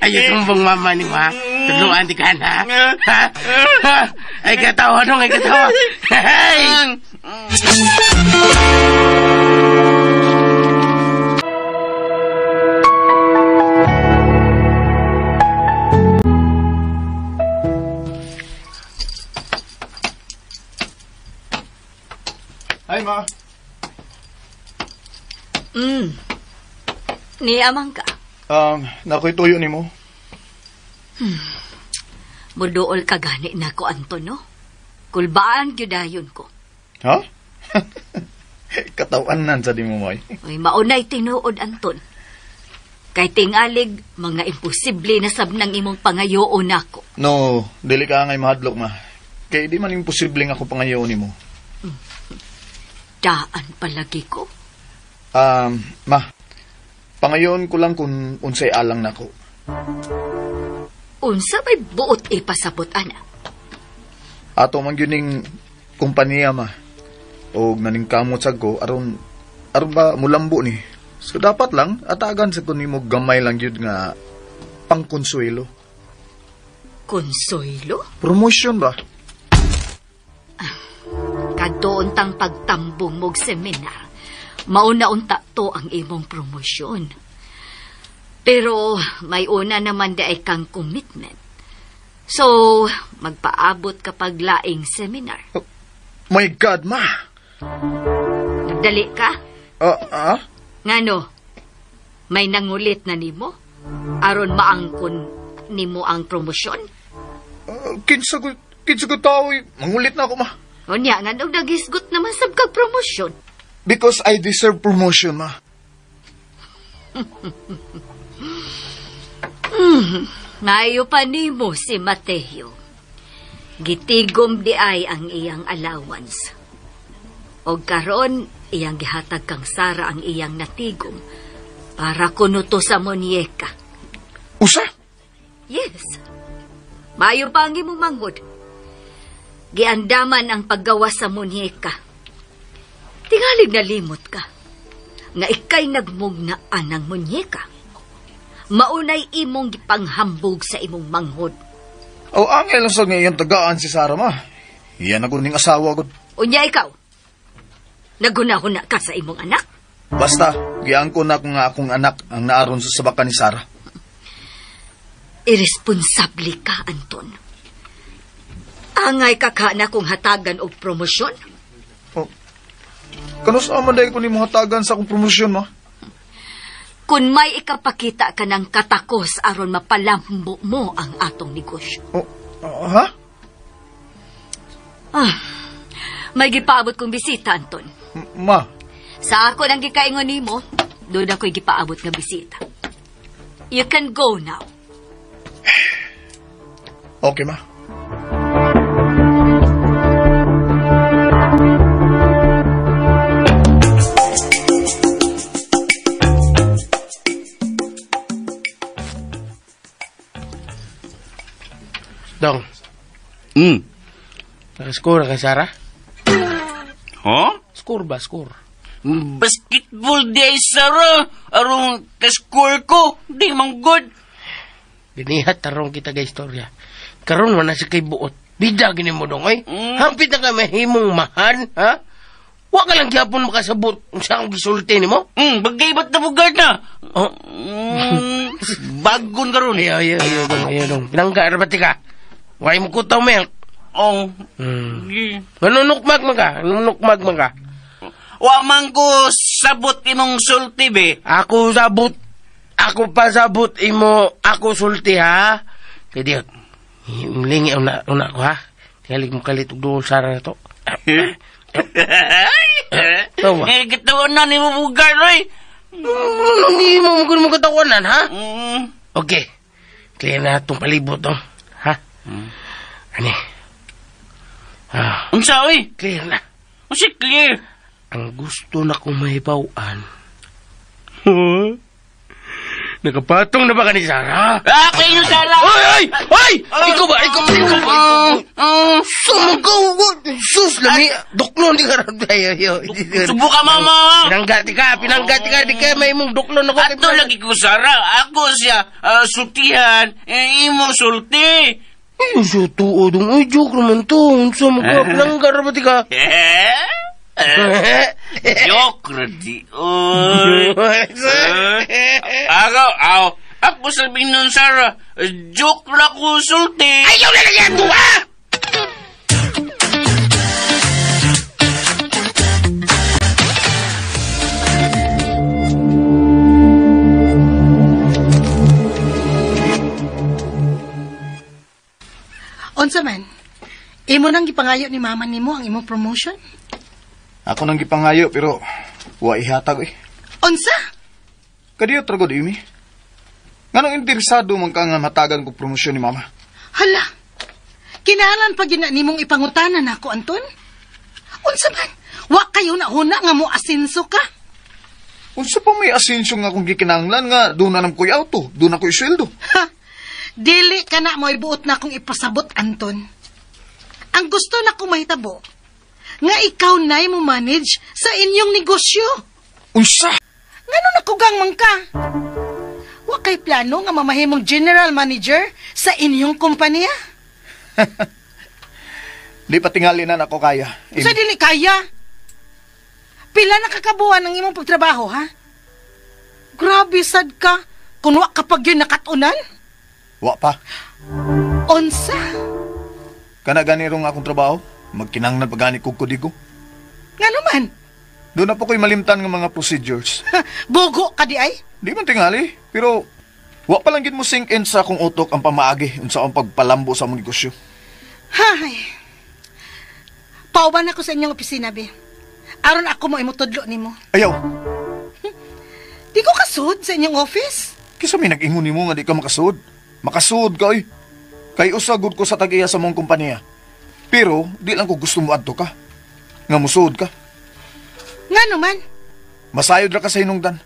Ay, sumbong mama ni ma. Tuluan di ka na. Ha? Ay, katawa nung, ay, katawa. Ay! Hi, ma. Niamang ka. Nakoy tuyo nimo. Muduol ka gani nako, Anton, no? Kulbaan gyud dayon ko. Ha? Katawan-nan sa di mo, Moy. Uy, maunay tinuod, Anton. Kay tingalig, mga imposible na sab nang imong pangayoon nako. No, dili ka ngay mahadlok, ma. Kay di man imposible nga ako pangayoon nimo. Daan palagi ko. Ma, pangayoon ko lang kung unsay alang nako. Unsa may buot ipasabot, ana? Ato man gyud ning kompanya, ma. Og naningkamot sad ko aron ba mulambo ni. So dapat lang atagan sa ko nimo gamay lang gyud nga pangkonsuelo. Konsuelo? Promotion ba? Kadtoon tang pagtambong mog seminar. Mauna unta to ang imong promosyon. Pero may una naman di ay kang commitment. So, magpaabot kapag laing seminar. Oh, my God, ma! Nagdali ka? Ngano? May nangulit na nimo? Aron maangkon nimo ang promosyon? Kinsa ko tao, mangulit na ako, ma. Unya, nganong nagisgot naman sab kag promosyon? Because I deserve promotion, ma. Mayo pa nimo si Mateo. Gitigom di ay ang iyang allowance. Og karon iyang gihatag kang Sara ang iyang natigom para kuno to sa munyeka. Usa? Yes. Mayo pa ang imong manghod. Giandaman ang paggawa sa munyeka. Tingalig nalimot ka nga ikay nagmugnaan ng munyeka. Maunay imong gipanghambog sa imong manghod. O, ang ilang sa ngayon tagaan si Sara, ma. Iyan ako ning asawa ko. Unya ikaw, nagunahuna ka sa imong anak? Basta, giangko na kung akong anak ang naaron sa sabakan ni Sara. Irresponsable ka, Anton. Angay ka ka na kung hatagan og promosyon? Oh, kanus man dahil ko ni mo hatagan sa akong promosyon, ma? Kung may ikapakita ka ng katakos aron mapalambo mo ang atong negosyo. Oh, ha? Ah, may gipaabot kong bisita, Anton. Ma? Sa ako nang gikaingon nimo, doon ako'y gipaabot nga bisita. You can go now. Okay, ma. Dong. Nakascore ka, Sarah? Huh? Score ba? Score. Basketball day, Sarah. Arong ka-score ko. Di man good. Ginihat tarong kita ga istorya. Karon wala si kay buot. Bida gini mo dong, ay. Hampit na ka mahimong mahan, ha? Wa ka lang gyapon makasabot unsa ang gisulti nimo? Bagay ba't nabugard na? Oh. Bagon karon. Ayo, ayo, ayo, dong, ayo, dong. Pinangga, arbati ka. Why mo kutaw milk? Oh. Manunukmag man ka. Manunukmag man ka. Wa man ko sabot imong sulti, be. Ako sabot. Ako pa sabot imo. Ako sulti, ha? Kaya di, mlingi una ko, ha? Tingalig mo kalit og duol Sara na to. Tawa. Eh, katawanan ni mo bugar, oy. Hindi mo mo katawanan, ha? Okay. Clear na itong palibot, oh. Ha? Ani? Unsa, oy? Clear na. Unsa clear? Ang gusto na kong mahibawan. Nakapatong na ba ka ni Sarah? Ah, kayo Sarah! Oy, oy! Oy! Ikaw ba? Ikaw ba? Ikaw ba? Sumagaw! Sus, lami! Duklon di ka rin. Subo ka, mama! Pinanggati ka! Pinanggati ka! Di ka may imong duklon ako. Ato lagi ko, Sarah. Ako siya, sultihan. Imong sulti. Ay, sa tuo dong. Ay, joke naman to. Unsa mo ka? Pinanggar ba di ka? Joke radi. Oy. Ako, aw. Ako sabihin nun, Sarah, joke na ko sulti. Ayaw na lang yan, tuwa! Unsa man, imo nang gipangayo ni mama nimo ang imong promotion? Ako nang gipangayo pero wa ihatag eh. Unsa? Kadiyo tragod imi. Nganong interesado man ka nga matagan ko promosyon ni mama? Hala. Kinahanglan pa gyud na nimong ipangutanan nako, Anton. Unsa man? Wa kayo na huna nga mo asinso ka. Unsa pa may asinso nga akong gikinahanglan nga doon na ko'y auto, doon na ko'y sweldo. Ha. Dili ka na mo'y buot na akong ipasabot, Anton. Ang gusto na kong mahitabo, nga ikaw na'y mo manage sa inyong negosyo. Unsa? Ngano nakugang man ka? Wa kay plano nga mamahimong general manager sa inyong kumpanya? Di pa tingali na nako kaya. Sa dili kaya? Pila na kakabuan ang imong pagtrabaho, ha? Grabe sad ka. Kung wa kapag yun nakatunan? Wa pa. Onsa? Kana gani rong akong trabaho, magkinanglan pa gani kog kodigo. Nga naman? Doon na po ko'y malimtan ng mga procedures. Bogo ka di ay? Di man tingali, pero wa pa lang gid mo sink in sa akong utok ang pamaagi unsa ang pagpalambo sa among negosyo. Hay. Pauban ako sa inyong opisina, be. Aron ako mo imutudlo nimo. Ayaw. Di ko kasud sa inyong office. Kisa may nag-ingon nimo nga di ka makasud. Makasud ka oy. Kay usagod ko sa tag-iya sa mong kompanya. Pero di lang ko gusto mo adto ka. Nga musud ka. Nga naman. Masayod ra ka sa hinungdan.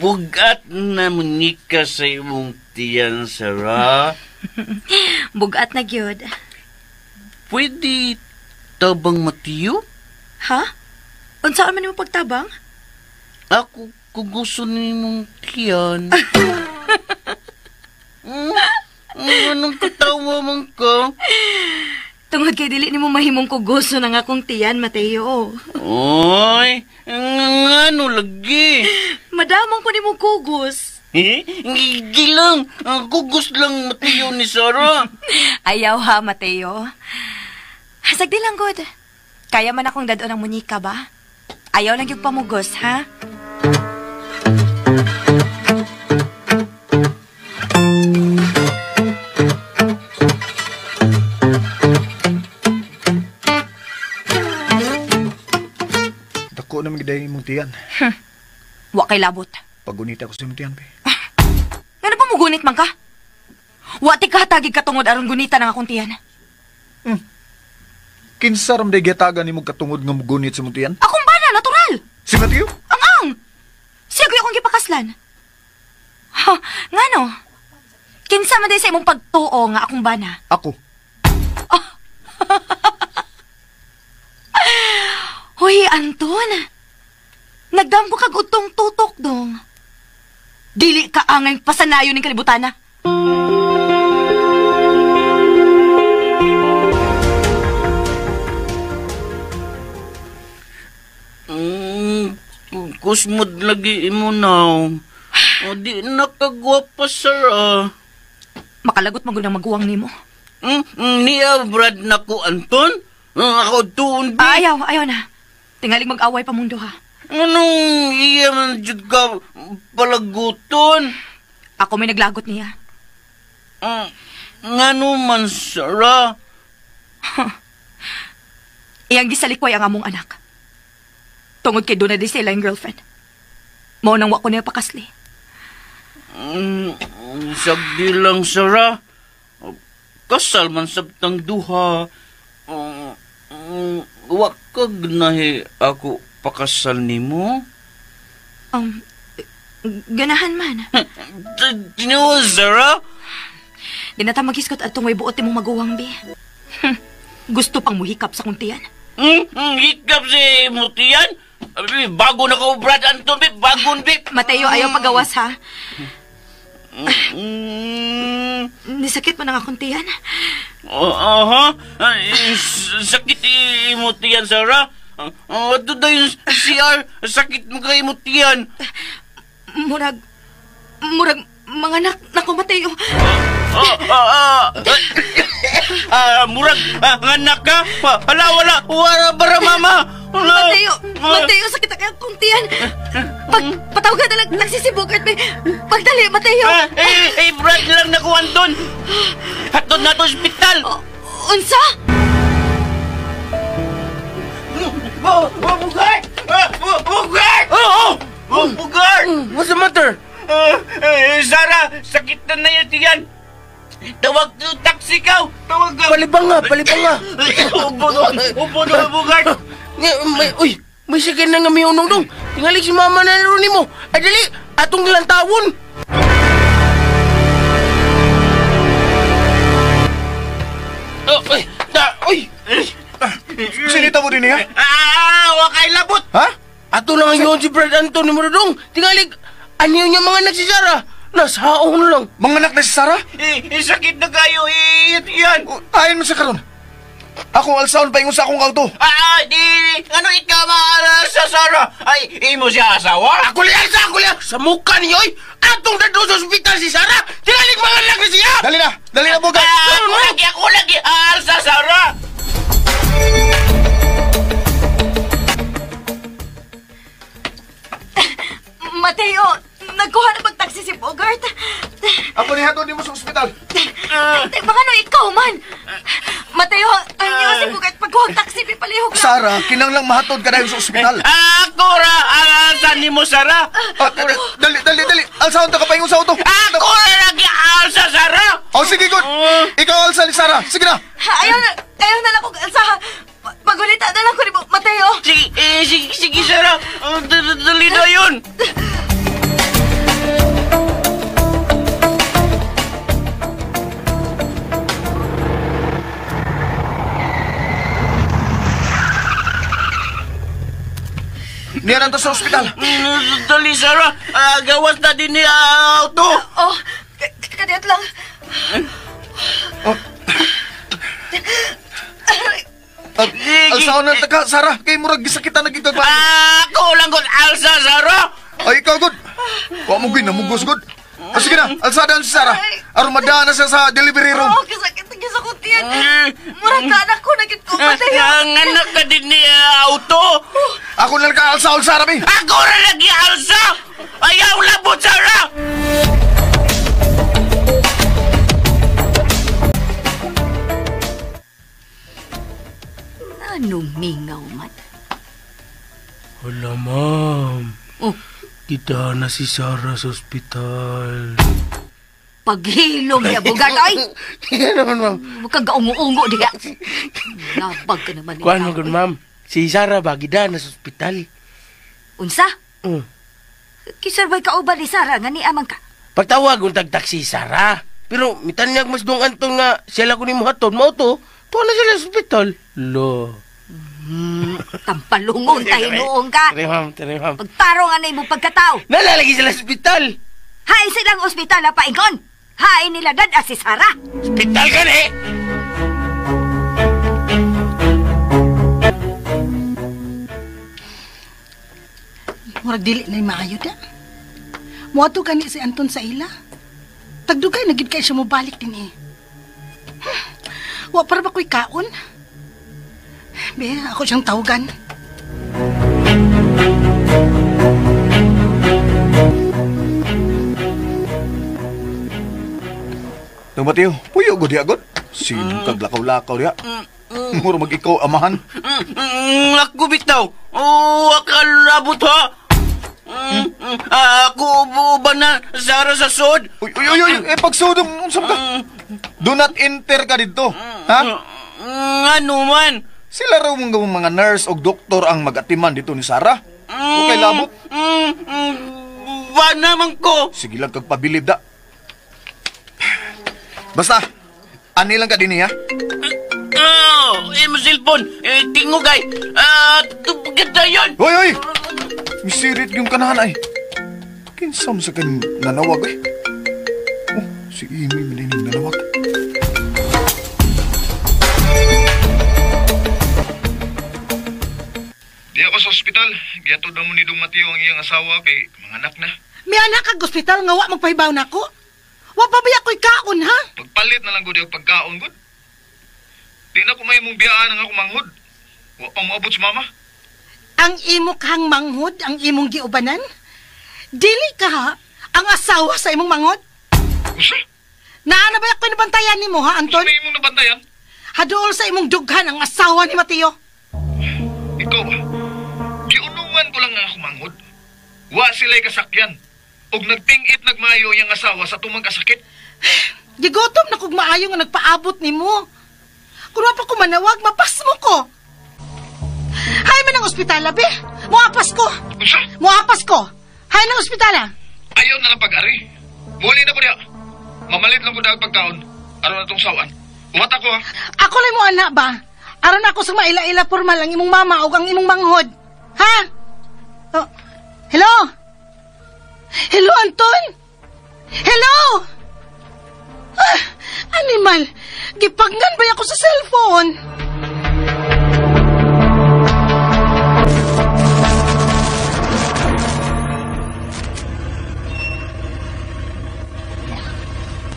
Bugat na munika sa imong tiyan, Sarah. Bugat na gyud. Pwede tabang Mateo? Ha? Unsaan man nimo pagtabang? Ako kung gusto nimong tiyan. Anong katawa man ka? Tungod kay dili nimo mahimong kuguso ng akong tiyan, Mateo. Oy, ngano lagi? Madamong ko nimo kugos. Eh? Gilang, kugos lang Mateo ni Sarah. Ayaw ha, Mateo. Hasag di lang good. Kaya man akong dadon ang munika ba? Ayaw lang yung pamugos, ha? Dako na magiday imong tiyan. Wa kay labot. Pagunita ko sa imong tiyan, be. Ngano pa mugunit man ka? Wa ti kahatagig katungod aron gunita ng akong tiyan. Kinsa ram day gihatagan nimo katungod nga mugunit sa imong tiyan? Akong bana, natural. Si Mateo? Ang-ang! Siya gyud akong gipakaslan. Ha, ngano? Kinsa man day sa imong pagtuo nga akong bana? Ako. Oh. Hoy, Anton. Nagdamgo kag utong tutok dong. Dili ka angay pasanayon ning kalibutana. Kusmod lagi imo now. O di nakagwapa, Sarah. Makalagot man gud ang maguwang nimo. Niya brad nako Anton. Ako tuon bi. Ayaw, ayaw na. Tingaling mag-away pa mundo ha. Anong iya man jud ka palaguton? Ako may naglagot niya. Ngano man, Sarah? Iyang gisalikway ang among anak. Tungod kay doon na di sila yung girlfriend. Mao nang wa ko niya pakasli. Sagdi lang, Sarah. Kasal man sabtang duha. Wa kag nahi ako pakasal nimo? Ganahan man. Tinuod, Sarah? Di na ta maghiskot atong may buot imong maguwang, bi. Gusto pang muhikap sa kuntian. Hikap si mutian? Bago na ka, Brad Anton, bi. Bagon, bi. Mateo, ayaw pagawas, ha? Nisakit mo na nga kuntian. Aha. Sakit imutian, Sarah. Ato na yung CR. Sakit mo kay imutian. Murag, mga anak nako, Mateo. Murag, anak ka? Hala, wala. Wala, bara, mama. Wala. Mateo, sakit ang akong tiyan. Patawag ka na lang, nagsisibugart. Pagdali, Mateo. Brad lang naku, Anton. Hatod na to ospital. Unsa? Bugart! Bugart! Bugart! What's the matter? Sarah, sakit na na yung tiyan. Tawag to taxi ka! Tawag ka! Palibang nga! Upo na, Bugart! Uy, may sakit na nga may unong dong. Tingali si mama na naroon nimo. Ay dali, atong lantawon! Uy! Sinita mo din niya? Ah, wa kay labot. Ha? Ato lang ang yun si Brad Anton ni Dudong. Tingalig, ano niya mga anak si Sarah? Nasaon lang. Mga anak na si Sarah? Sakit na kayo. Yan. Ayon mo sa karon. Akong alsaon paingon sa akong auto. Di, ano ikaw sa Sarah? Ay, imo siya asawa? Ako liyan sa ako liyan. Sa mukha niyo, oy. Atong dadto sa ospital si Sarah. Tingalig mga anak na siya. Dali na. Dali na, Bugart. Ako lagi. Alsa, Sarah. Mateo, nagkuha na pag-taxi si Bogart. Ako ni hatod nimo sa ospital. Baka no, ikaw man. Mateo, ang iyo si Bogart pagkuha ang taxi, pipalihog lang. Sarah, kinanglang mahatod ka dahil sa ospital. Ako ra, alsa nimo, Sarah. Dali, dali, dali. Alsaon ta ka paingon sa auto. Ako ra lagi alsa, Sarah. Oh, sige, good. Ikaw alsa ni Sarah. Sige na. Ayaw na lang kong alsa. Pagulita na lang ko ni Mateo. Sige, sige, Sarah. Dali na yun. Niya nanta sa ospital. Dali, Sarah. Gawas na din ni auto. Oh, kadiyot lang. Oh. Alsaon na taka, Sarah. Kay murag gisakitan na gid. Ako lang gud alsa, Sarah. Ay, ikaw gud. Wa mo gid namugos gud. Sige na, alsadaan si Sarah. Aron madaan na siya sa delivery room. Oh, kasakit na sa kutiyan. Murag ka anak ko, nagit ko patay. Ang anak ka din ni auto. Ako na lang ka alsa, Sarah, mi. Ako na lagi alsa. Ayaw labot, Sarah. Anong mingaw man? Wala, ma'am. Oh. Kita na si Sarah sa ospital. Paghilom niya, Bogart, ay! Yan naman, ma'am. Huwag kang gaungo-ungo diya. Labag ka naman. Kuan mo, ma'am. Si Sarah ba, gida na sa ospital. Unsa? Kisarbay ka uban ni Sarah, nga niamang ka. Pagtawag, untag taxi, Sarah. Pero, mitanyag mas dong Anton nga, sila ko ni mo hatod, mao to, tuwa na sila sa ospital. Lo. Tampalungon tayo noong ka. Tere, ma'am, tere, ma'am. Pagtarong anay mo pagkatao. Nalalagi sila sa ospital. Hay silang ospital, ha, paingon. Hay nila dad si Sarah. Ospital ka na eh! Murag dili na maayo da. Muadto gani si Anton sa ila. Tagdugay na gid kay siya mobalik din eh. Wa para ba ko'y kaon? Be, ako siyang tawagan. Dong Mateo, puyo gud diha gud. Sino kag lakaw-lakaw diha? Mura mag ikaw amahan. Ako bitaw. Oh, akalabot ha. Ako ba na Sarah sa sod? Uy, uy, uy, uy, eh pagsudong unsa ka? Do not enter ka didto. Ha? Ano man? Sila raw mga nurse o doktor ang mag-atiman dito ni Sarah. Okay, labot. Ba naman ko? Sige lang kag pabilib da. Basta, ani lang ka din niya. Oh, mo cellphone. Eh, tingog ay. Ganda yun. Hoy, hoy! Misirit yung kanahan ay. Kinsam sa kan nanawag ay. Oh, si Amy man din nanawag. Di ako sa ospital. Giatod na mo ni Dong Mateo ang iyang asawa kay mga anak na. May anak kag ospital nga wa magpahibaw nako. Wa pa ba ako'y kaon ha? Pagpalit na lang gud og pagkaon gud. Di na ko may mong biyaan ang ako manghod. Wa pa moabot sa mama. Ang imo kang manghod, ang imong giubanan? Dili ka ha, ang asawa sa imong manghod? Usa? Naa na ba ako'y nabantayan nimo ha, Anton? Usa na imong nabantayan? Haduol sa imong dughan ang asawa ni Mateo. Ikaw ba? Giunungan ko lang ang ako manghod. Wa sila'y kasakyan. Og nagtingit nagmayo iyang asawa sa tumang kasakit. Gigutom na kog maayo nga nagpaabot nimo. Kung wa pa ko manawag, mapasmo ko. Hay man ang ospital, be. Muapas ko. Unsa? Muapas ko. Hay ng ospital. Ayaw na lang pag-ari. Muli na ko diha. Mamalit lang ko dahil pagkaon. Aron na tong sawan. Uwat ako ha. Ako lang mo anak ba? Aron ako sa maila-ila formal ang imong mama o ang imong manghod. Ha? Oh, hello? Hello, Anton? Hello? Ah, animal, gipagnan ba ako sa cellphone?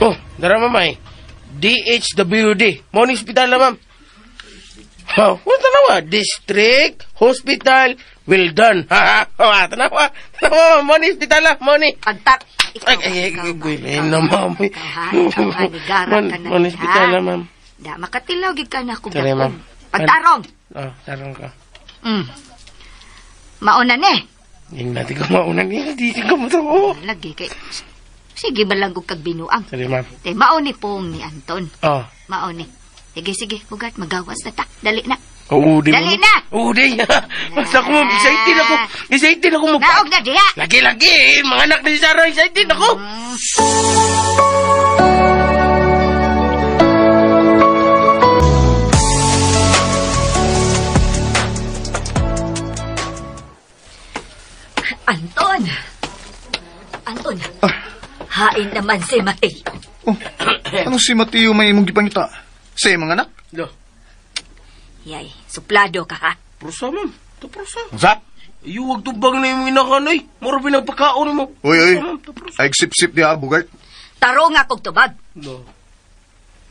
Oh, dara mamay. DHWD. Morning hospital na, ma'am. Oh, tanawa. District Hospital Well done. Ha, ha, tanawa. Tanawa, morning hospital na, morning. Pagtar... Ay, ay, ay, ay, na, ma'am. Ikaw, ha, nigara ka na. Morning hospital na, ma'am. Da, makatilaw, gid ka na akong Sorry, ma'am. Pagtarong. Oh, tarong ka. Mauna ni. Hindi natin ka mauna ni. Hindi ka mo. Lagi kay... Sige, balangog kag binuang. Sorry, ma'am. Te, mauni pong ni Anton. Oh. Mauni. Sige, sige, bugat, magawas na ta. Dali na. Oo, di Dali na! Oo, di. Basta ko, ma'am, excited ako. Excited ako mo. Naog na diha! Lagi, lagi. Mga anak ni Sarah, excited ako. Anton! Anton! Hain naman si Mateo. Oh, ano si Mateo may imong gipangita? Sa imong anak? Do. Yay, suplado ka ha? Prosa, ma'am. Ito prosa. Unsa? Iyo, wag tubang na yung inakanoy. Mura pinagpakaon mo. Uy, uy. Ay, sip-sip diha, Bugart. Tarong akong tubag. No.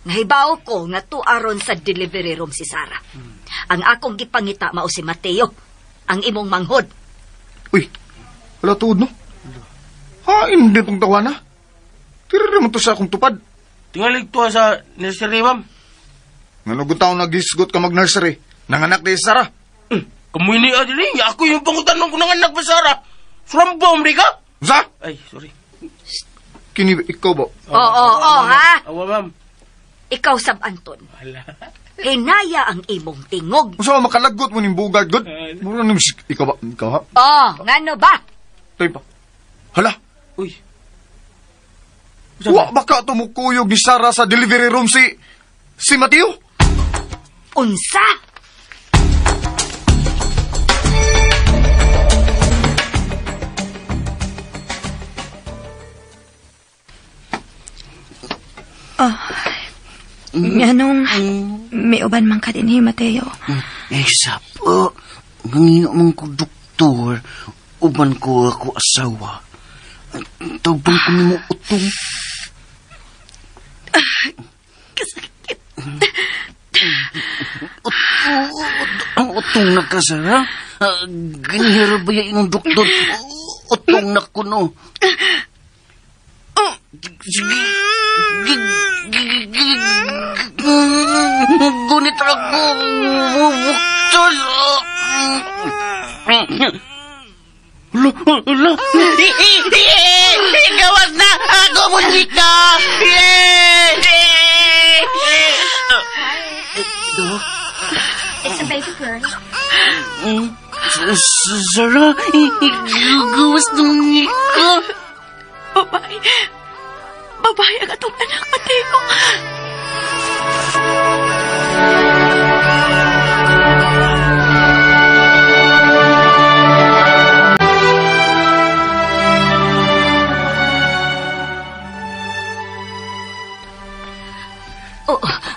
Nahibaw ko nga tuaron sa delivery room si Sarah. Ang akong gipangita mao si Mateo, ang imong manghod. Uy, wala tuod no? Hain din tong tawana. Tira naman to sa akong tupad. Tingalig to sa nursery, ma'am. Nganong taon nagisgot ka mag-nursery? Nanganak di Sarah. Kamuy ni Adeline, ako yung pangutanong ko nanganak ba, Sarah? Surambo, Amerika? Sa? Ay, sorry. Kini, ikaw ba? Oo, oo, ha? Awa, ma'am. Ikaw, Sab Anton. Hala. Hinaya ang imong tingog. Unsa makalagot mo ning Bugart, good? Mura ning ikaw ba? Ikaw ha? Oh, ngano ba? Tayo pa. Hala. Uy. Wa baka tumukuyog ni Sarah sa delivery room si Mateo? Unsa? Oh, nganong may uban man ka din, Mateo? Eh, sapo, nangino man ko doktor, uban ko ako asawa. Tawag ko nimo utong. Kasakit. Utong na ka, Sarah. Ganihira ba yung imong doktor? Utong na ko, no. Sige. Gunit ako. Buktos. Hala, hala. Gawas na! Ako, munyika! Dok? It's a baby girl. Sarah, gawas na munyika. Babae. Babae ang atong anak, Mateo.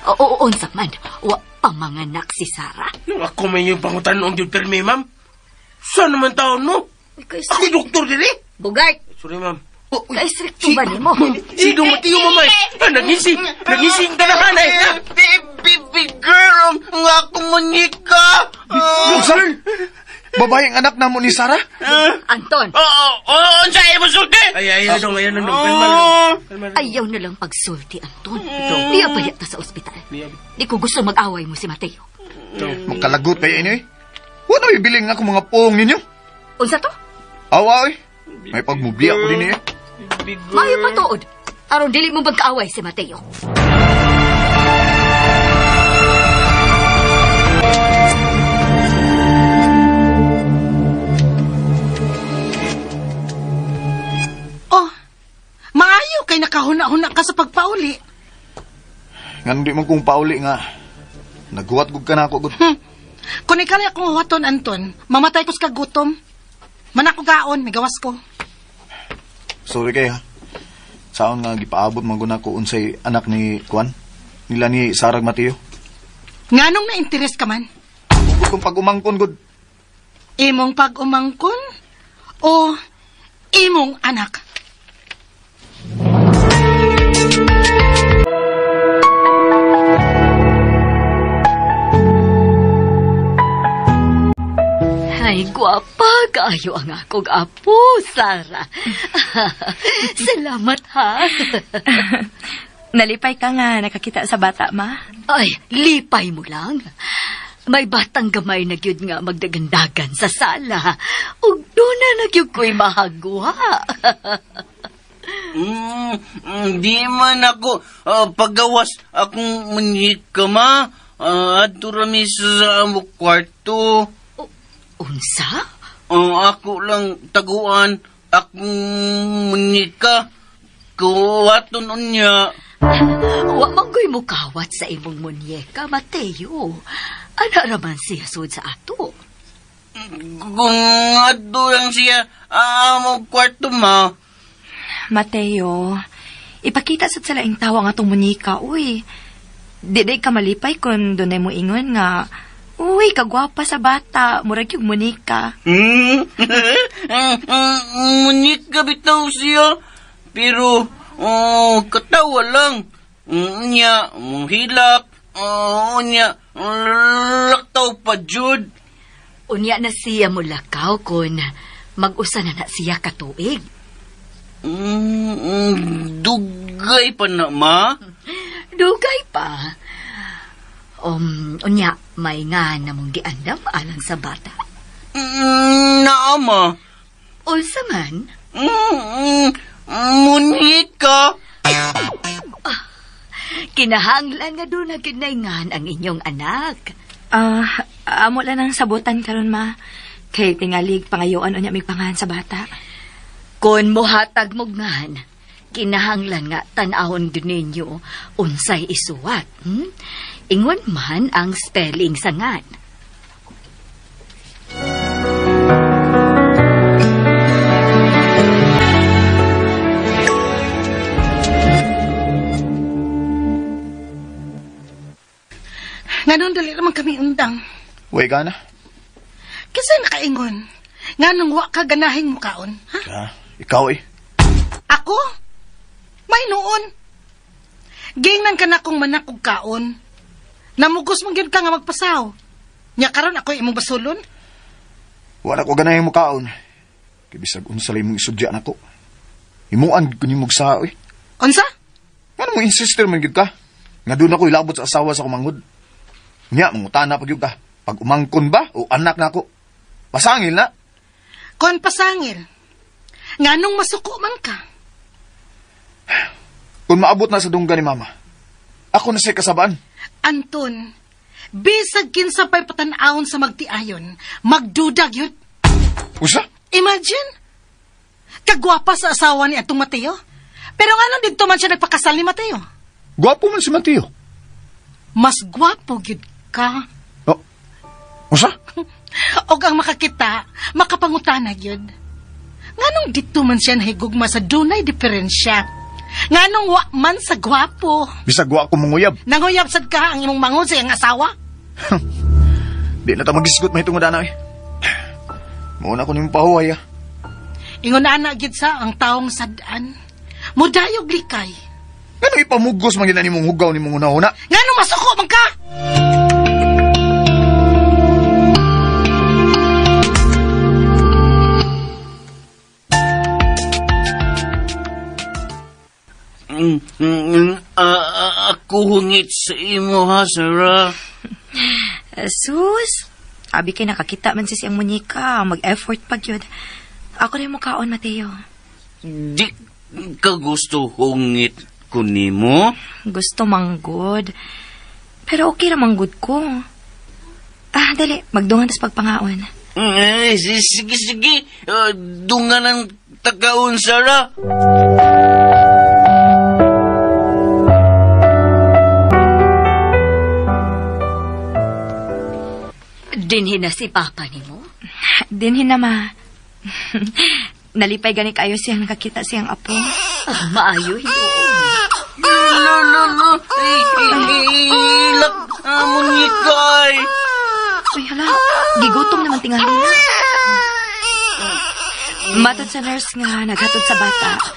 Oo, unsa man. Wa pamanganak si Sarah. Nung ako may yung pangutan-on yung permi, ma'am. Saan naman taon mo? Ako doktor din eh. Bugart. Sorry, ma'am. Kay stricto ba ni mo? Si Mateo, mamay. Nagising. Nagising ka na, hanay. Baby girl, ang akong munyika. Sir, babae ang anak na mo ni Sarah? Anton. Oo, oo, sa iyo sulti. Ay, ay, ay, ayaw na lang. Ayaw na lang pagsulti, Anton. Niya pa yata sa ospital. Di ko gusto mag-away mo si Mateo. Magkalagot kayo inyo eh. Wala may biling ako mga poong ninyo. Unsa to? Awa eh. May pagmubli ako din eh. Mayo pa tuod. Aron dili mo magkaaway si Mateo. Oh, maayo kay nakahuna-huna ka sa pagpauli. Ngano di man kong pauli nga. Naghuwat gud ka na ako gud. Kung ikaw akong huwaton, Anton, mamatay ko sa kagutom. Manak ko gaon, may gawas ko. Sorry kay ha. Saon nga gipaabot man gud nako unsay anak ni Juan? Nila ni Sarag Mateo. Nganong na-interes ka man? Kung pag-umangkon gud. Imong pag-umangkon o imong anak? Ay, gwapa kaayo ang akong apo, Sarah. Salamat, ha? Nalipay ka nga nakakita sa bata, ma. Ay, lipay mo lang. May batang gamay na gyud nga magdagandagan sa sala. Ug doon na nagyud ko'y mahagwa. Di man ako pagawas akong munyika, ma. Adto rami sa among kwarto. Unsa? Ako lang taguan akong munyika. Kuwaton unya. Wa man ko'y mukawat sa imong munyeka, Mateo. Ana raman siya sud sa ato. Kung adto lang siya among kwarto, ma. Mateo, ipakita sad sa laing tawo ang atong munyika, uy. Di ka malipay kung dunay mo ingon nga, uy, kagwapa sa bata, murag yung munyika. Munyika bitaw siya, pero katawa lang. Unya, muhilak, unya, laktaw pa jud. Unya na siya mulakaw kun mag-usa na siya katuig. Dugay pa na, ma? Dugay pa. Unya, may nga namong giandam alang sa bata. Naama. Unsa man? Munyika. Kinahanglan nga doon na kinaingan ang inyong anak. Amo lang ang sabutan karon, ma. Kay tingalig pangayoan unya may pangahan sa bata. Kon mohatag mo ngan, kinahanglan nga tan-awon gyud ninyo unsay isuwat. Ingon man ang spelling sa ngan. Nganong dali raman kami undang. Uy, gana. Kasi nakaingon. Nganong wa ka ganahing mukaon, ha? Ah, ikaw eh. Ako? May noon. Gingnan ka na kong manak og kaon. Namugos mong gyud ka nga magpasaw. Nya karon ako imong basulon. Wala ko ganahing mukaon. Kay bisag unsa lay imong isudya nako. Himuan ko nimog sao eh. Unsa? Ngano mo insister man gyud ka? Nga doon ako ilabot sa asawa sa kumangod. Nya mangutana pa gyud ka. Pag umangkon ba o anak nako? Pasangil na. Kon pasangil. Nganong masuko man ka? Kung maabot na sa dungga ni mama, ako na siya kasabaan. Anton, bisag kinsa pa'y patan-awon sa magtiayon, magdudag yun. Usa? Imagine! Kagwapa sa asawa ni atong Mateo. Pero nganong dito man siya nagpakasal ni Mateo? Gwapo man si Mateo. Mas gwapo gyud ka. Oh. Usa? Og ang makakita, makapangutana gyud. Nganong dito man siya nahigugma sa dunay diferensya? Nganong wa man sa gwapo? Bisag wa ko manguyab. Nanguyab sad ka ang imong mangod sa iyang asawa? Di na ta magisgot mahitungod ana eh. Muna ko nimong pahuway ah. Ingon ana gyud sa ang taong sad-an. Mudayog likay. Nganong ipamugos man gyud nimong hugaw nimong hunahuna? Nganong masuko man ka? Ako hungit sa imo ha, Sarah. Sus, abi kay nakakita man si siyang munyika, mag-effort pag yun. Ako rin mukaon, Mateo. Di ka gusto hungit ko nimo? Gusto manggod. Pero okay ra manggod ko. Ah, dali, magdungan tas pagpangaon. Sige, sige. Dungan ang takaon, Sarah. Dinhi na si Papa nimo? Dinhi na, ma. Nalipay gani kayo siyang nakakita siyang apo. Ah, maayo hinuon. Lo, lo, lo. Ay, ay, ilak. Ah, munyika ay. Uy, hala. Gigutom naman tingali na. Matod sa nurse nga naghatod sa bata.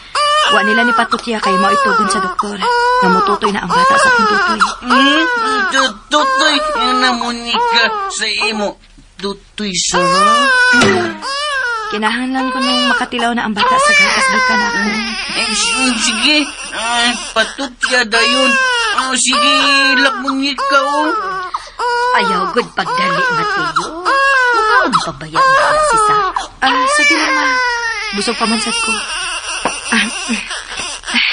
Wa nila ni patutya kay mao itugon sa doktor. Nga mututoy na ang bata sa akong tutoy. Tutoy na munyika sa imo. Tutoy, Sarah. Kinahanglan ko nung makatilaw na ang bata sa gatas gikan ako. Eh, sige, ah, patutya dayon. Ah, sige, ilak munyika oh. Ayaw gud pagdali, Mateo. Mukaon pa ba yan si Sarah? Ah, sige lang, ma. Busog pa man sad ko. Ah,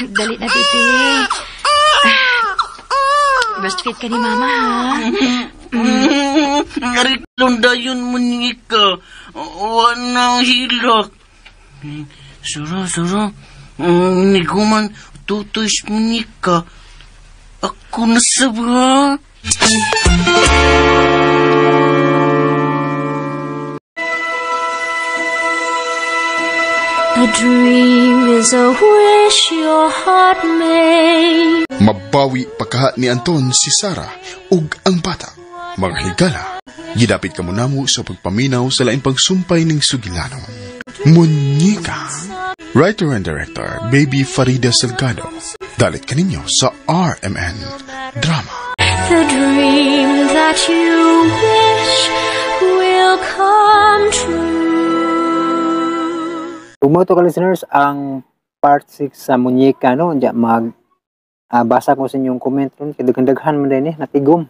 dali na, baby. Ah, breastfeed ka ni mama, ha? Nariklon dayon munyika. Wa na hilak. Sarah, Sarah. Niguman tutoy sa munyika. Ako na sa ba? A dream is a wish your heart made. Mabawi pagkaha ni Anton si Sarah ug ang bata. Mga higala, gidapit kamo namo sa pagpaminaw sa laing pagsumpay ning sugilanon. Munyika. Writer and director, Baby Farida Salgado. Dalit kaninyo sa RMN Drama. The dream that you wish will come true. Ug mao to ka listeners ang part 6 sa Munyeka, no. Diya mag basa ko sa inyong comment ron kay daghan-daghan man din eh, natigom.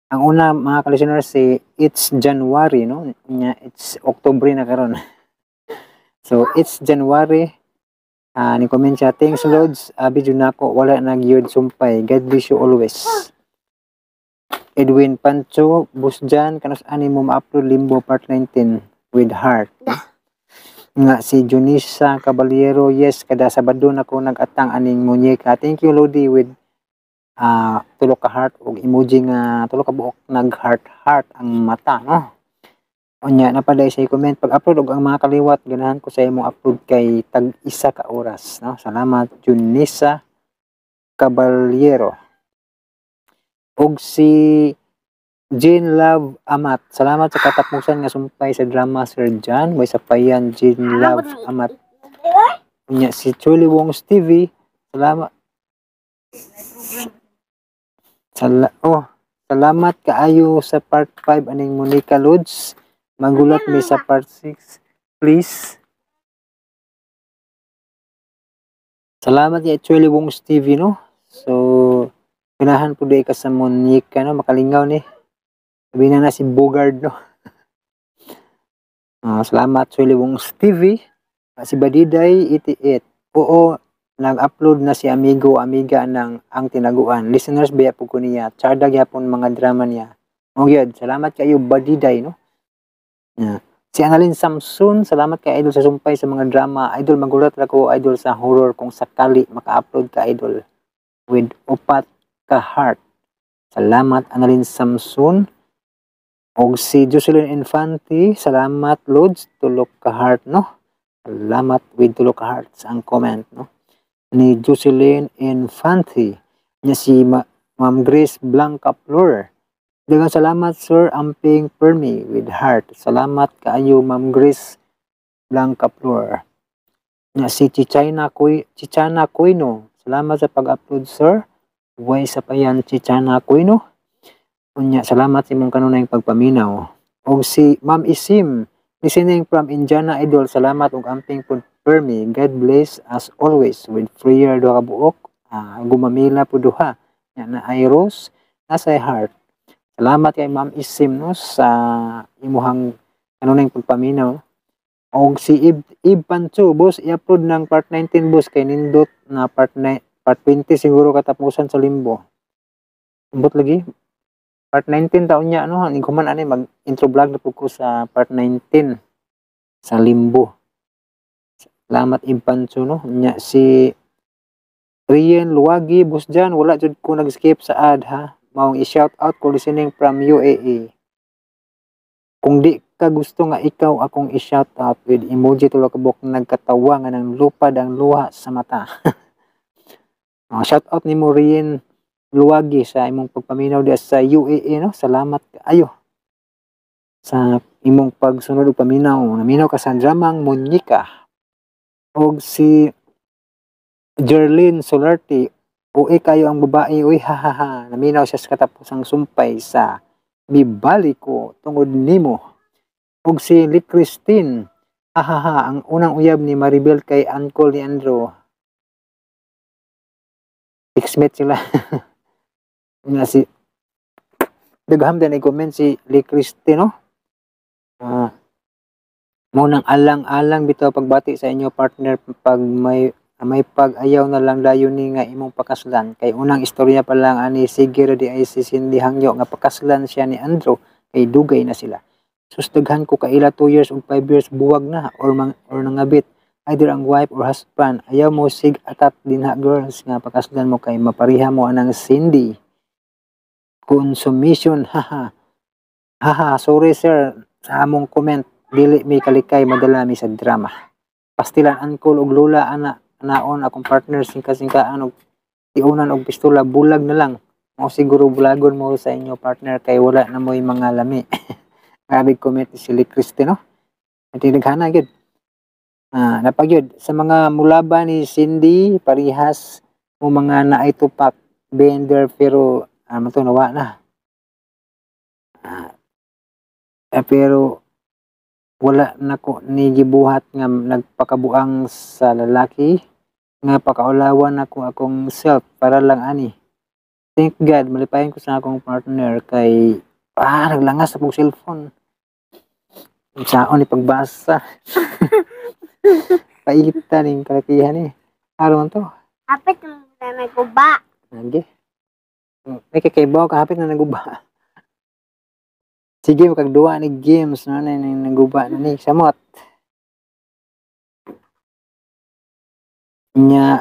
Ang una, mga ka-listeners, si It's January, no. Nya it's October na karon. So It's January, ni comment siya, "Thanks Lods, abi jud nako wala nagyud sumpay. God bless you always." Edwin Pancho, "Boss Jan, kanus ani mo ma-upload Limbo part 19 with heart?" Nga si Junisa Caballero, "Yes, kada Sabado na ko nag-atang aning Munyeka. Thank you, Lodi," with tulo ka heart ug emoji nga tulo ka buok nag heart heart ang mata, no. Unya napaday sa comment, "Pag-upload og ang mga kaliwat, ganahan ko sa imong upload kay tag isa ka oras," no. Salamat, Junisa Caballero. Og si Jean Love Amat, "Salamat sa katapusan nga sumpay sa drama, Sir John." May sapayan, Jean Love Amat. Unya si Chuli Wong's TV, "Salamat." Oh, "Salamat kaayo sa part 5 aning Monica, Lods. Magulat mi sa part 6. Please." Salamat kay Chuli Wong's TV, no. So, ganahan po di ka sa Monica, no. Makalingaw ni. Sabi na na si Bogard, no. Salamat, Chuli Wong's TV. Si Badiday 88. "Oo, nag-upload na si Amigo Amiga ng Ang Tinaguan. Listeners baya po ko niya. Tsada gyapon mga drama niya." O gyud, salamat kayo, Badiday, no. Yeah. Si Annalyn Samson, "Salamat kay Idol sa sumpay sa mga drama. Idol, magulat ra ko, Idol, sa horror kung sakali maka-upload ka, Idol." With upat ka heart. Salamat, Annalyn Samson. Og si Jocelyn Infante, "Salamat, Lods, tulok ka heart," no. Salamat, with tulok ka hearts ang comment, no, ni Jocelyn Infante. Nya si Ma'am Grace Blanca Flor. "Daghang salamat, sir, amping permi," with heart. Salamat kaayo, Ma'am Grace Blanca Flor. Nya si Chichana Kuy, Chichana Kuino. "Salamat sa pag-upload, sir." Way sa payan, Chichana Kuino. Unya, salamat sa imong kanunayng pagpaminaw. Og si Ma'am Isim, "Listening from Indiana, Idol. Salamat og amping pud permi. God bless as always," with prayer duha ka buok. Gumamila po duha. Nya na ay rose, nasa heart. Salamat kay Ma'am Isim, no, sa imuhang kanunayng pagpaminaw. Og si Ib Pancho, "Boss, i-upload ng part 19, boss, kay nindot na part 9, part 20 siguro katapusan sa Limbo." Ambot lagi. Part 19 taon niya, no, ning kuman ani mag intro vlog na pud ko sa part 19 sa Limbo. Salamat, Ib Pancho, no. Nya si Rian Luwagi, "Boss Jan, wala jud ko nag-skip sa ad ha. Maong i-shout out ko, listening from UAE." Kung di ka gusto nga ikaw akong i-shout out with emoji tulo ka buok nagkatawa nga nang lupad ang luha sa mata. Oh, shout out nimo Rien Luwagi sa imong pagpaminaw diha sa UAE, no. Salamat kaayo sa imong pagsunod ug paminaw. Naminaw ka sa dramang Munyeka. Og si Jerlyn Solarte, uy kayo ang babae, uy ha ha ha. Naminaw siya sa katapusang sumpay sa Mibali ko tungod nimo. Og si Lee Christine, ha ha ha, ang unang uyab ni Maribel kay uncle ni Andrew. Ex-mate sila. Nga si dagham din i-comment si Lee Christine, no? Mo nang alang-alang bitaw pagbati sa inyo partner pag may pag-ayaw na lang dayon ni nga imong pakaslan kay unang istorya pa lang ani sige ra di ay si Cindy hangyo nga pakaslan siya ni Andrew kay dugay na sila. Sus, daghan ko kaila 2 years ug 5 years buwag na or nangabit either ang wife or husband. Ayaw mo sig atat dinha girls nga pakaslan mo kay mapariha mo anang Cindy. Consummation, haha. Haha, sorry sir sa among comment, dili mi kalikay madala mi sa drama. Pastilan uncle og lola ana naon akong partner singka-singkaan og tiunan og pistola, bulag na lang. Mo siguro bulagon mo sa inyo partner kay wala na mo'y mga lami. Grabe comment si Lee Christie, no? Tinaghana gyud. Napagyud sa mga mulaba ni Cindy parihas mo mga naay tupak bender pero ano to nawa na. Pero wala nako ni gibuhat nga nagpakabuang sa lalaki nga pakaulawan nako akong self para lang ani. Thank God malipayon ko sa akong partner kay naglangas sa akong cellphone. Saon ni pagbasa. Paita ning kalakihan ni. Aron to. Hapit na naguba. Lagi. May kakaibaw ka hapit na naguba. Sige, makagduwa ni games no na naguba na ni samot. Nya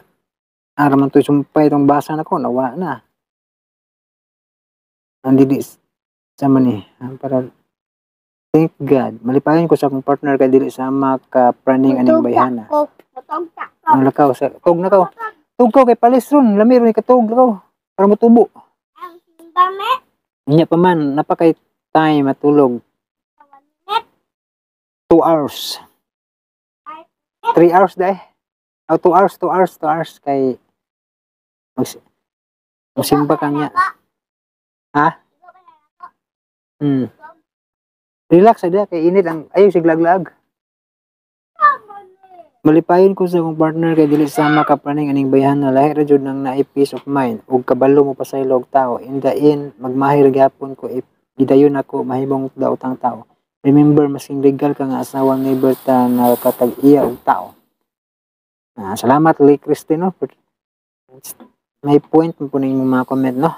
aron man to sumpay tong basa nako nawa na. Ang dili sa man ni para thank God malipayon ko sa akong partner kay dili sama ka praning aning bayhana. Ang lakaw sa tug na kaw. Tug kaw kay palis ron, lami ron ikatug lakaw para motubo. Nya pa man napakay time matulog. 2 hours. 3 hours dai. Oh, 2 hours, 2 hours, 2 hours kay magsimba ka niya. Ha? Relax ada kay init ang ayo siglaglag. Malipayon ko sa akong partner kay dili sama ka praning aning bayhan na lahi ra jud nang naay peace of mind ug kabalo mo pasaylo og tao. In the end magmahir gyapon ko if gidayon ako mahimong daotang tao. Remember masking legal ka nga asawa neighbor ta nakatag-iya og tao. Salamat Lee Christine, no? May point mo po ning mga comment, no?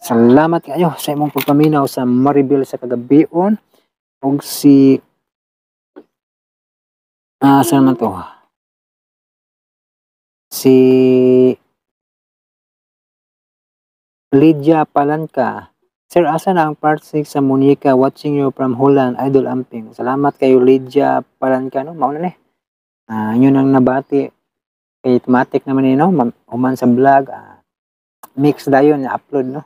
Salamat kayo sa imong pagpaminaw sa Maribel sa kagabion og si saan man to? Si Lydia Palanca. Sir, asa na ang part 6 sa Munyeka? Watching you from Holland, Idol Amping. Salamat kayo Lydia Palanca, no? Mauna ni. Yun ang nabati. Kay automatic naman ni, no? Human sa vlog, mix dayon na upload, no?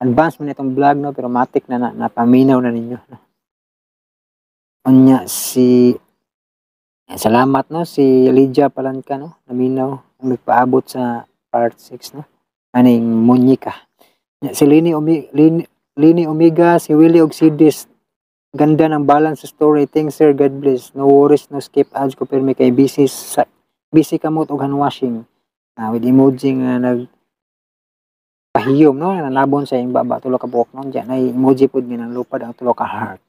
Advance man itong vlog, no? Pero matic na napaminaw na ninyo, no? Unya si salamat, no, si Lydia Palanca, no, naminaw ang nagpaabot sa part 6, no, aning Munyeka. Si Lini, Lini Omega, si Willie og Sidis. Ganda ng balance sa story. Thanks sir, God bless. No worries, no skip ads ko pirmi kay busy sa busy kamot og hand washing. With emoji nga nag pahiyom, no, nanabon sa iyang baba tulo ka buok, no. Diyan ay emoji pud nga nang lupad ang tulo ka heart.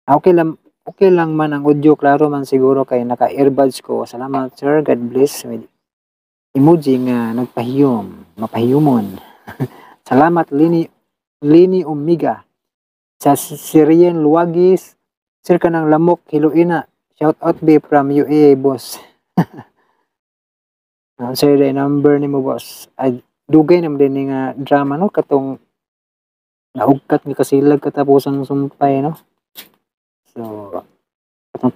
Okay lang man ang audio, klaro man siguro kay naka earbuds ko. Salamat sir, God bless. With emoji nga nagpahiyom, mapahiyomon. Salamat Lini Omega. Sa Syrian Luwagis, sir ka ng lamok, hiluina. Shout out be from UAE, boss. Sir, the number ni mo, boss. Ay, dugay naman din nga drama, no? Katong naugkat ni kasilag katapos ang sumpay, no?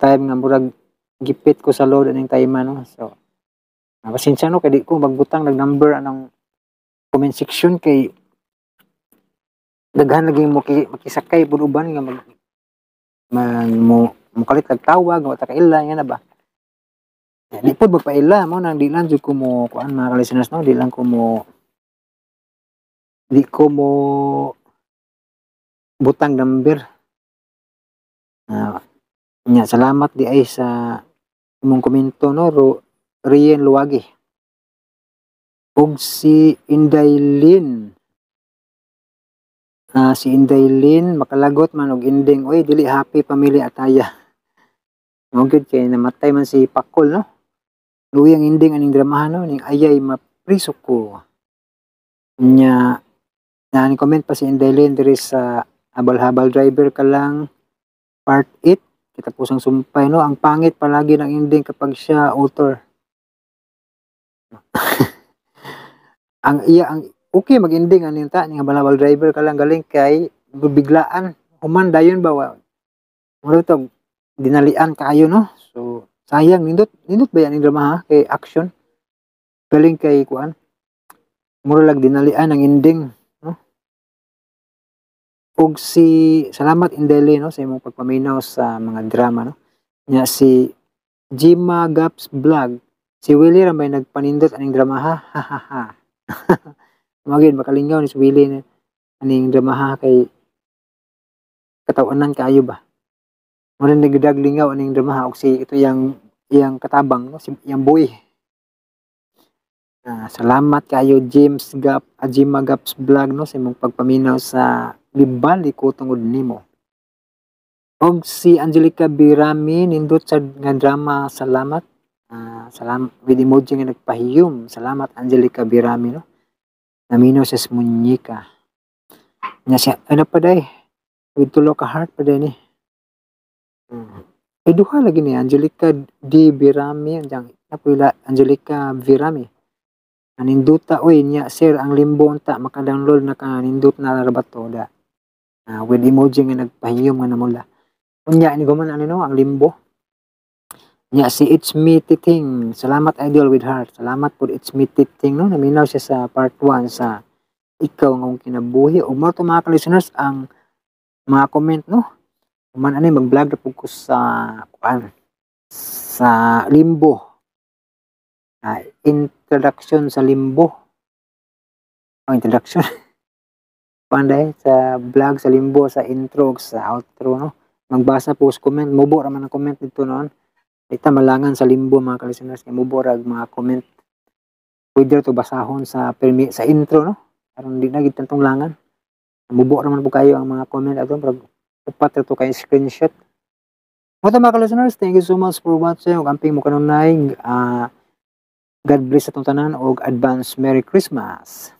Time nga murag gipit ko sa load aning time, no. So pasensya no, kay di ko magbutang nag number anang comment section kay daghan lagi mo makisakay pud uban nga mag, mag mo mukalit kag tawag wa ta kaila nga na ba. Di pud magpaila mo nang di lang jud ko mo kuan, mga listeners, no, di lang ko mo di ko mo butang number. Nya salamat di ay sa imong komento, no, Rien Luwagi. Ug si Inday Lynn. Si Inday Lynn makalagot man og ending, oy, dili happy family ataya. Mao gyud kay namatay man si Pakol, no. Luwi ang ending aning dramahan, no, ning ayay mapriso ko. Nya na ni comment pa si Inday Lynn diri sa Habal-habal driver ka lang part 8 kita po sang sumpay, no, ang pangit palagi ng ending kapag siya author. Ang iya ang okay mag-ending aning ta ning habal-habal driver ka lang, galing kay biglaan human dayon ba wa mura to dinalian kaayo, no. So sayang, nindot nindot ba yan drama ha, kay action, galing kay kuan, mura lag dinalian ang ending, no. Ug si salamat Indele, no, sa imong pagpaminaw sa mga drama, no. Nya si Jima Gaps Vlog, si Willie ra may nagpanindot aning drama ha, ha ha ha. Magin makalingaw ni si Willie na aning drama ha, kay katawanan kaayo ba. Mura nagdaglingaw aning drama ha, og si ito yang iyang katabang, no, si iyang boy. Salamat kayo James Gap, Jima Gaps Vlog, no, sa imong pagpaminaw sa Gibali ko tungod nimo. Og si Angelica Birami, nindot sa nga drama, salamat. Salamat with emoji nga nagpahiyom. Salamat Angelica Birami, no. Naminaw sa Muñeca. Nya siya ano pa day? With tulo ka heart pa day ni. Eh duha lagi ni Angelica D Birami anjang napila Angelica Birami. Aninduta oy nya sir ang Limbo unta maka-download na ka, nindot na ra ba to da. With emoji nga nagpahiyom nga namula. Unya ni guman ano, no, ang Limbo. Nya si It's Me Titing. Salamat idol with heart. Salamat po It's Me Titing, no. Naminaw siya sa part 1 sa Ikaw nga akong kinabuhi. O mo to mga ka-listeners ang mga comment, no. Human ani mag-vlog na pud ko sa kuan sa Limbo. Introduction sa Limbo. Oh, introduction. Panday sa vlog sa Limbo, sa intro sa outro, no. Magbasa po sa comment, mubo ra man ang comment dito noon. Ita malangan sa Limbo mga ka-listeners kay mubo ra mga comment. Pwede to basahon sa permi, sa intro, no. Aron di na gid tantong langan. Mubo ra man po kayo ang mga comment ato, murag upat ra to kay screenshot. Mo to mga ka-listeners, thank you so much for watching. Ug amping mo kanunay, God bless atong tanan og advance Merry Christmas.